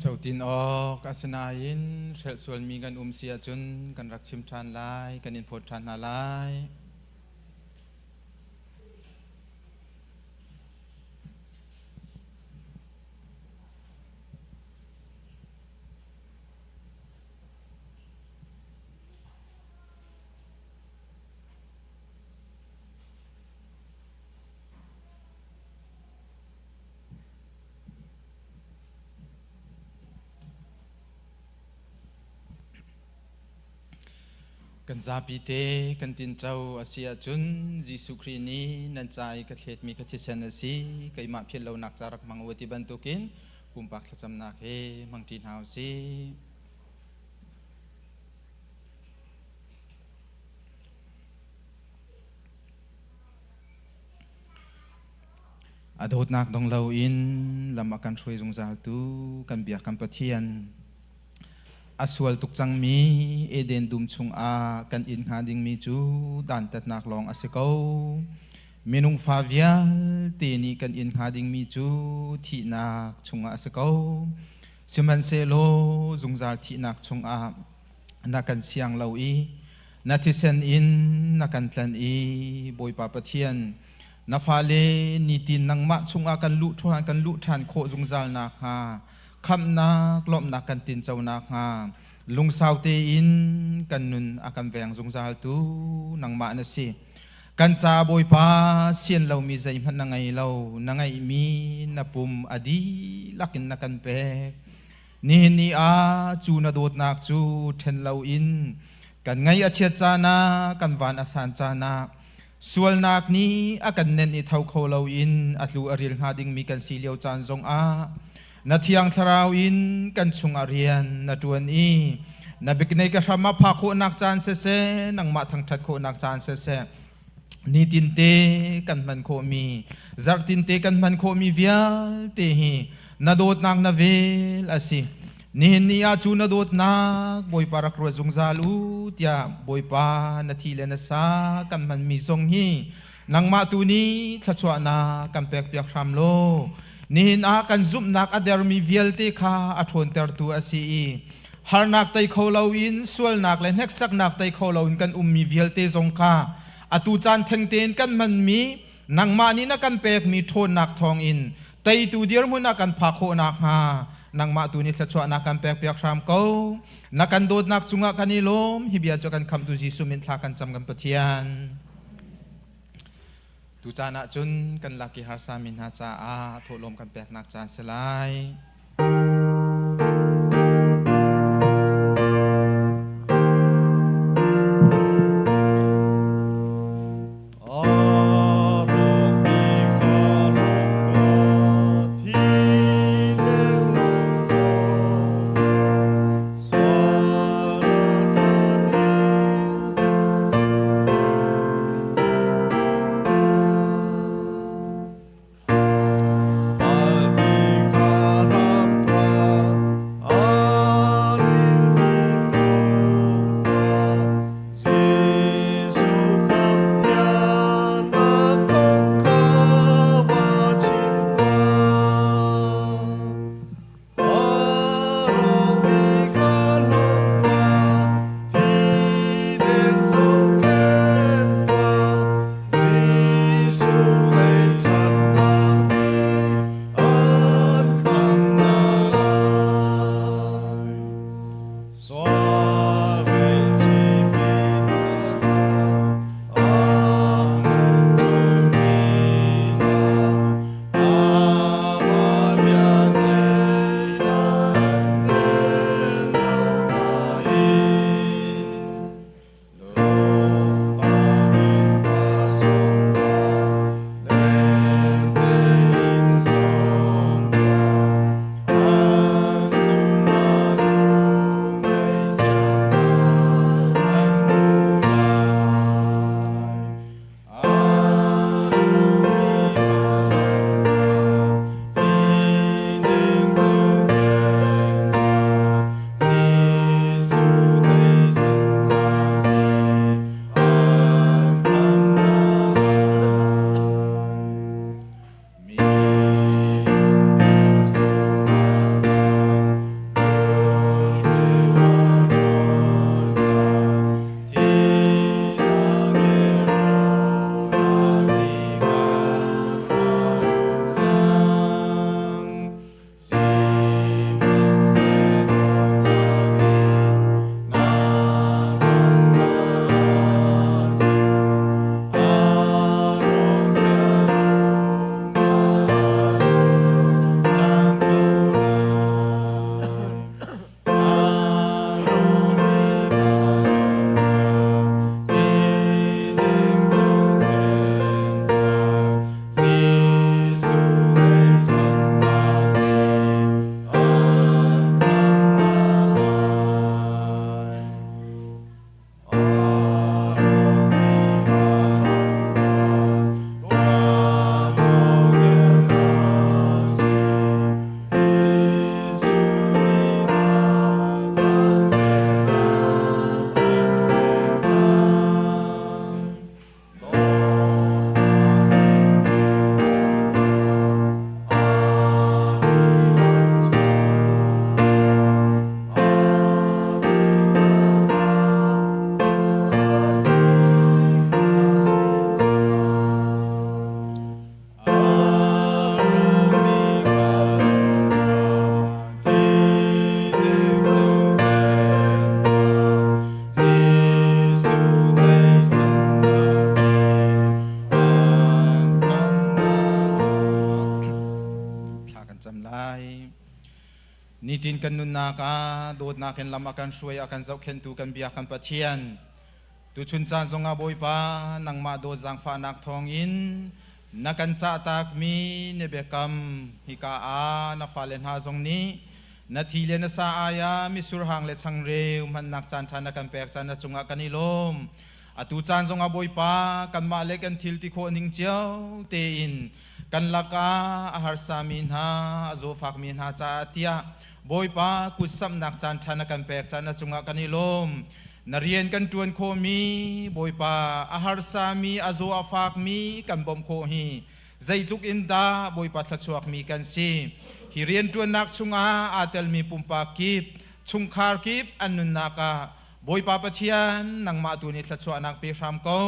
Cotin awk asinain hrelh sualmi kan um si ahcun kan rak chim ṭhan lai, kan in phawt ṭhan hna lai. Kan zapi te kan tinco a si ahcun Jesuh Khrih nih nan ca i ka thletmi ka thisen a si, keimah philh lonak ca rak hmang u ti bantukin pumpak thlacamnak he hmangṭi hna u sih. A dawtnak dong loin lam a kan hruai zungzaltu kan biak kan Pathian. A sual tuk cangmi Eden dum chungah kan in hnga dingmi cu dantatnak lawng a si ko. Minung fa vialte nih kan in hnga dingmi cu thihnak chungah a si ko. Sihmanhsehlaw zungzal thihnak chungah na kan siang lo i na thisen in na kan tlanh i Bawipa Pathian na fale nitin nangmah chungah kan luh ṭhan kan luh ṭhan khawh zungzal nakhnga khamhnak lawmhnak kan tinco nakhnga lungsau tein kan nun a kan veng zungzaltu nangmah na si. Kan ca Bawipa sian lomi zeihmanh na ngei lo, na ngeihmi na pum a dihlak in na kan pek. Nihin ni ah cu na dawtnak cu ṭhen loin kan ngaih a chiat caan ah, kan van a san caan ah, sualnak nih a kan nenh i tho kho loin a tlu a ril hnga dingmi kan si lio caan zongah na thiang thlarau in kan chungah rian na ṭuan i na biaknei ka hram ah phak khawhnak caan siseh, nangmah thangṭhat khawhnak caan siseh, nitinte kan hman khawhmi, zarhtinte kan hman khawhmi vialte hi na dawtnak na vel a si. Nihin ni ah cu na dawtnak Bawipa rak ruat zungzal u tiah Bawipa na thi le na sa kan hmanmi zong hi nangmah tu nih thluachuahnak kan pekpiak hram law nihin ah kan zumhnak a dermi vialte kha a ṭhawntertu a si i harnak tei kho loin sualnak le hneksaknak tei kho loin kan ummi vialte zong kha atu caan theng tein kan hmanmi nangmah nih na kan pekmi ṭhawnnak thawngin teitu dirhmun ah kan phak khawh nakhnga nangmah tu nih thluachuahnak kan pekpiak hram ko. Na kan dawtnak cungah kan i lawm. Hi bia cu kan khamhtu Jesuh min thla kan cam kan Pathian. Tu caan ah cun kan lak i harsa mi hna caah thawhlawm kan peknak caan si lai. cam lai. Nitin kan nunnak ah dawtnak in lam a kan hruai a kan zohkhenhtu kan biak kan Pathian. Tuchun caan zongah Bawipa nangmah dawt zaangfahnak thawngin na kan cahtakmi na biakam hika ah na fale hna zong nih na thi le na sa ai ah mitsur hang le changreu hmannak caan ṭha na kan pek caan na cungah kan i lawm. Atu caan zongah Bawipa kanmah le kan thil ti khawh ning cio tein kan lakah a harsami hna a zawfakmi hna caah tiah Bawipa kutsamhnak caan ṭha na kan pek caan na cungah kan i lawm. Na rian kan ṭuan khawhmi Bawipa a harsami a zaw a fakmi kan bawmh khawh hi zeitluk in dah Bawipa thluachuakmi kan si. Hi rianṭuannak chungah aa telmi pumpak kip, chungkhar kip an nunnak ah Bawipa Pathian nangmah tu nih thluachuahnak pe hram ko.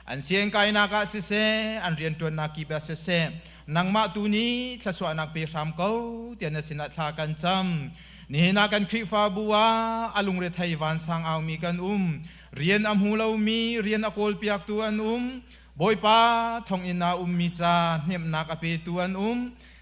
An siangkainak ah siseh, an rianṭuannak kip ah siseh, nangmah tu nih thluachuahnak pe hram ko tiah na sinah thla kan cam. Nihin ah kan Khrihfabu ah a lungrethei vansang aumi kan um. Rian a hmu lomi, rian a kawlpiaktu an um. Bawipa thonginn ah ummi ca hnemhnak a petu an um.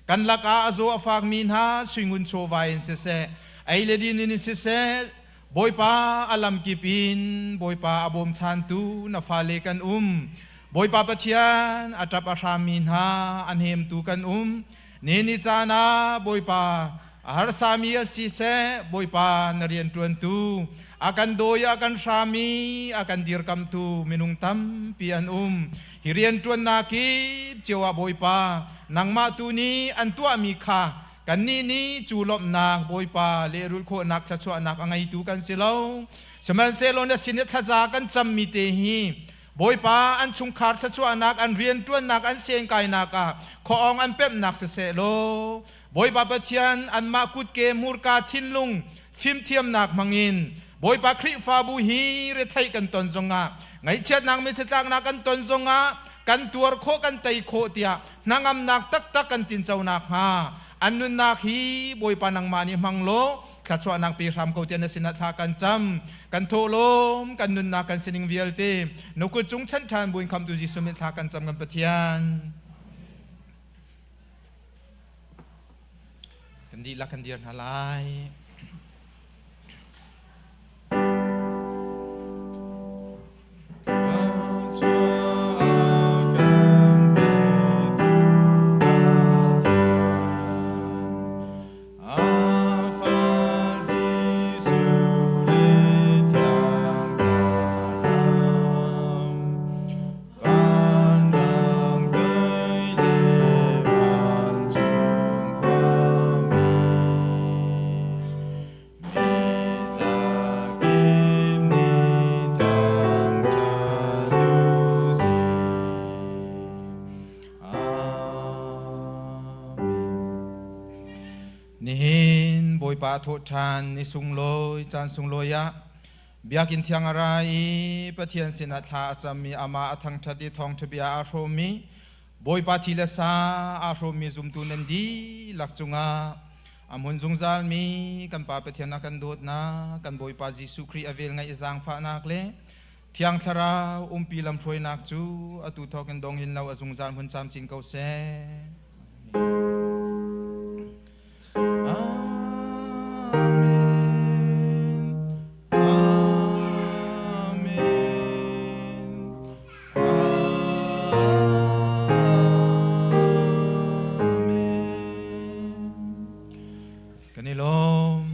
Kan lakah a zaw a fakmi hna suingun chawva in siseh, ei le din in siseh, Bawipa a lamkip in Bawipa a bawmchantu na fale kan um. Bawipa Pathian a ṭap a hrammi hna a hnemtu kan um. Ni ni caan ah Bawipa a harsami a si seh, Bawipa na rianṭuantu a kan dawi a kan hrami a kan dirkamtu minung tampi an um. Hi rianṭuannak kip cio ah Bawipa nangmah tu nih an tuahmi kha Kannih nih cu lawmhnak Bawipa lehrulh khawhnak thluachuahnak a ngeitu kan si lo. Sihmanhsehlaw na sin i thlaza kan cammi te hi Bawipa an chungkhar thluachuahnak, an rianṭuannak, an sengkainak ah khuaawng an pemhnak siseh law Bawipa Pathian anmah kutke hmurka thinlung fimthiamnak hmangin Bawipa Khrihfabu hi retheih kan ton zongah ngaihchiatnak mithitlaknak kan ton zongah kan tuar khawh kan tei khawh tiah hnangamnak taktak kan tinco nakhnga an nunnak hi Bawipa nangmah nih hmang law thluachuahnak pe hram ko tiah na sinah thla kan cam kan thawhlawm kan nunnak kan sining vialte na kut cung chanh ṭhan buin khamtu Jesuh min thla kan cam kan Pathian kan dihlak kan dir hna lai. Nihin Bawipa thawhṭhan ni sunglawi caan sunglawi ah Biakinn thiang a ra i Pathian sinah thla a cam i amah a thangṭhat i thawngṭha bia aa hrawmmi Bawipa thi le sa aa hrawmmi zumtu nan dihlak cungah a hmun zungzalmi kan Pa Pathian a kan dawtnak, kan Bawipa Jesuh Khrih a velngeih i zaangfahnak le Thiang Thlarau umpi lamhruainak cu atu thawk in dong hin lo a zungzal hmun camcin ko seh. Kan i lawm.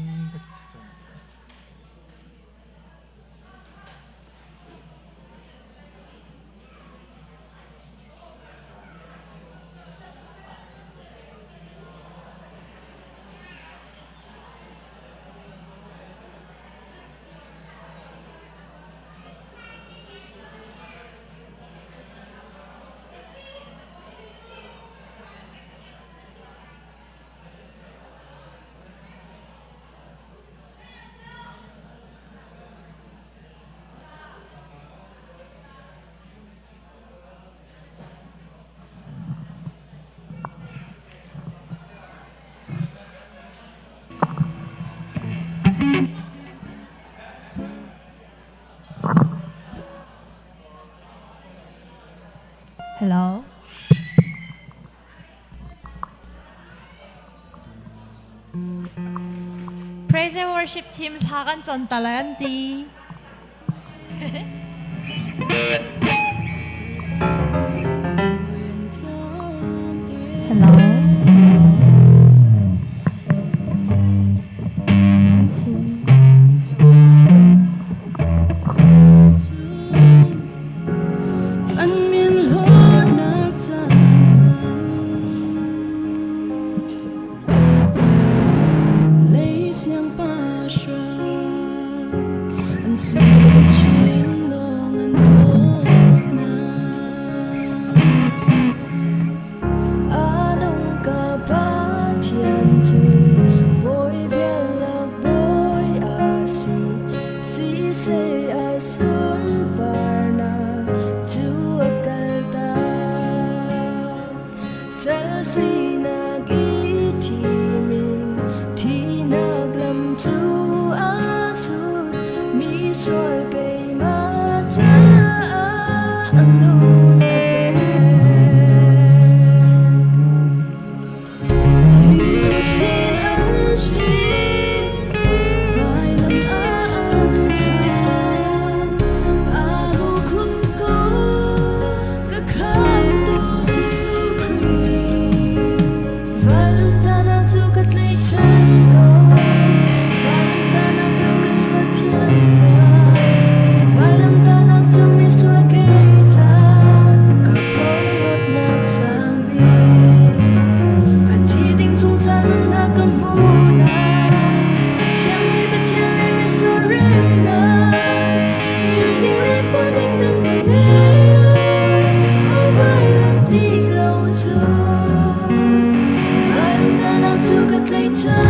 Praise and worship team hla kan cawn ta lai an ti. Hello. An min hlornak caan Lei siang pa hram an sui chin lawng an dawtnak Anung ka Pathian cu bawi vialak bawi a si siseh a sunparnak cu a kaltak Sal sinak i thimin thihnak lam cu a sut mi sual keimah caah a nun a pek. Lungsin an si, vailam ah an phan, a khun ko ka khamtu Jesuh Khrih. Vailam tanah cu ka tlaihchan ko, vailam tanah cu ka sual thiannak, vailam tanah cu misual kei ca ka phorhlawtnak sang bik. A thi ding zungzal nunnak ka hmuhnak, a thiangmi Pathian le misual remnak, chim ding le phuan ding dang ka ngei lo, a vailam ti lo cu. Vailam tanah cu ka tlaihchan.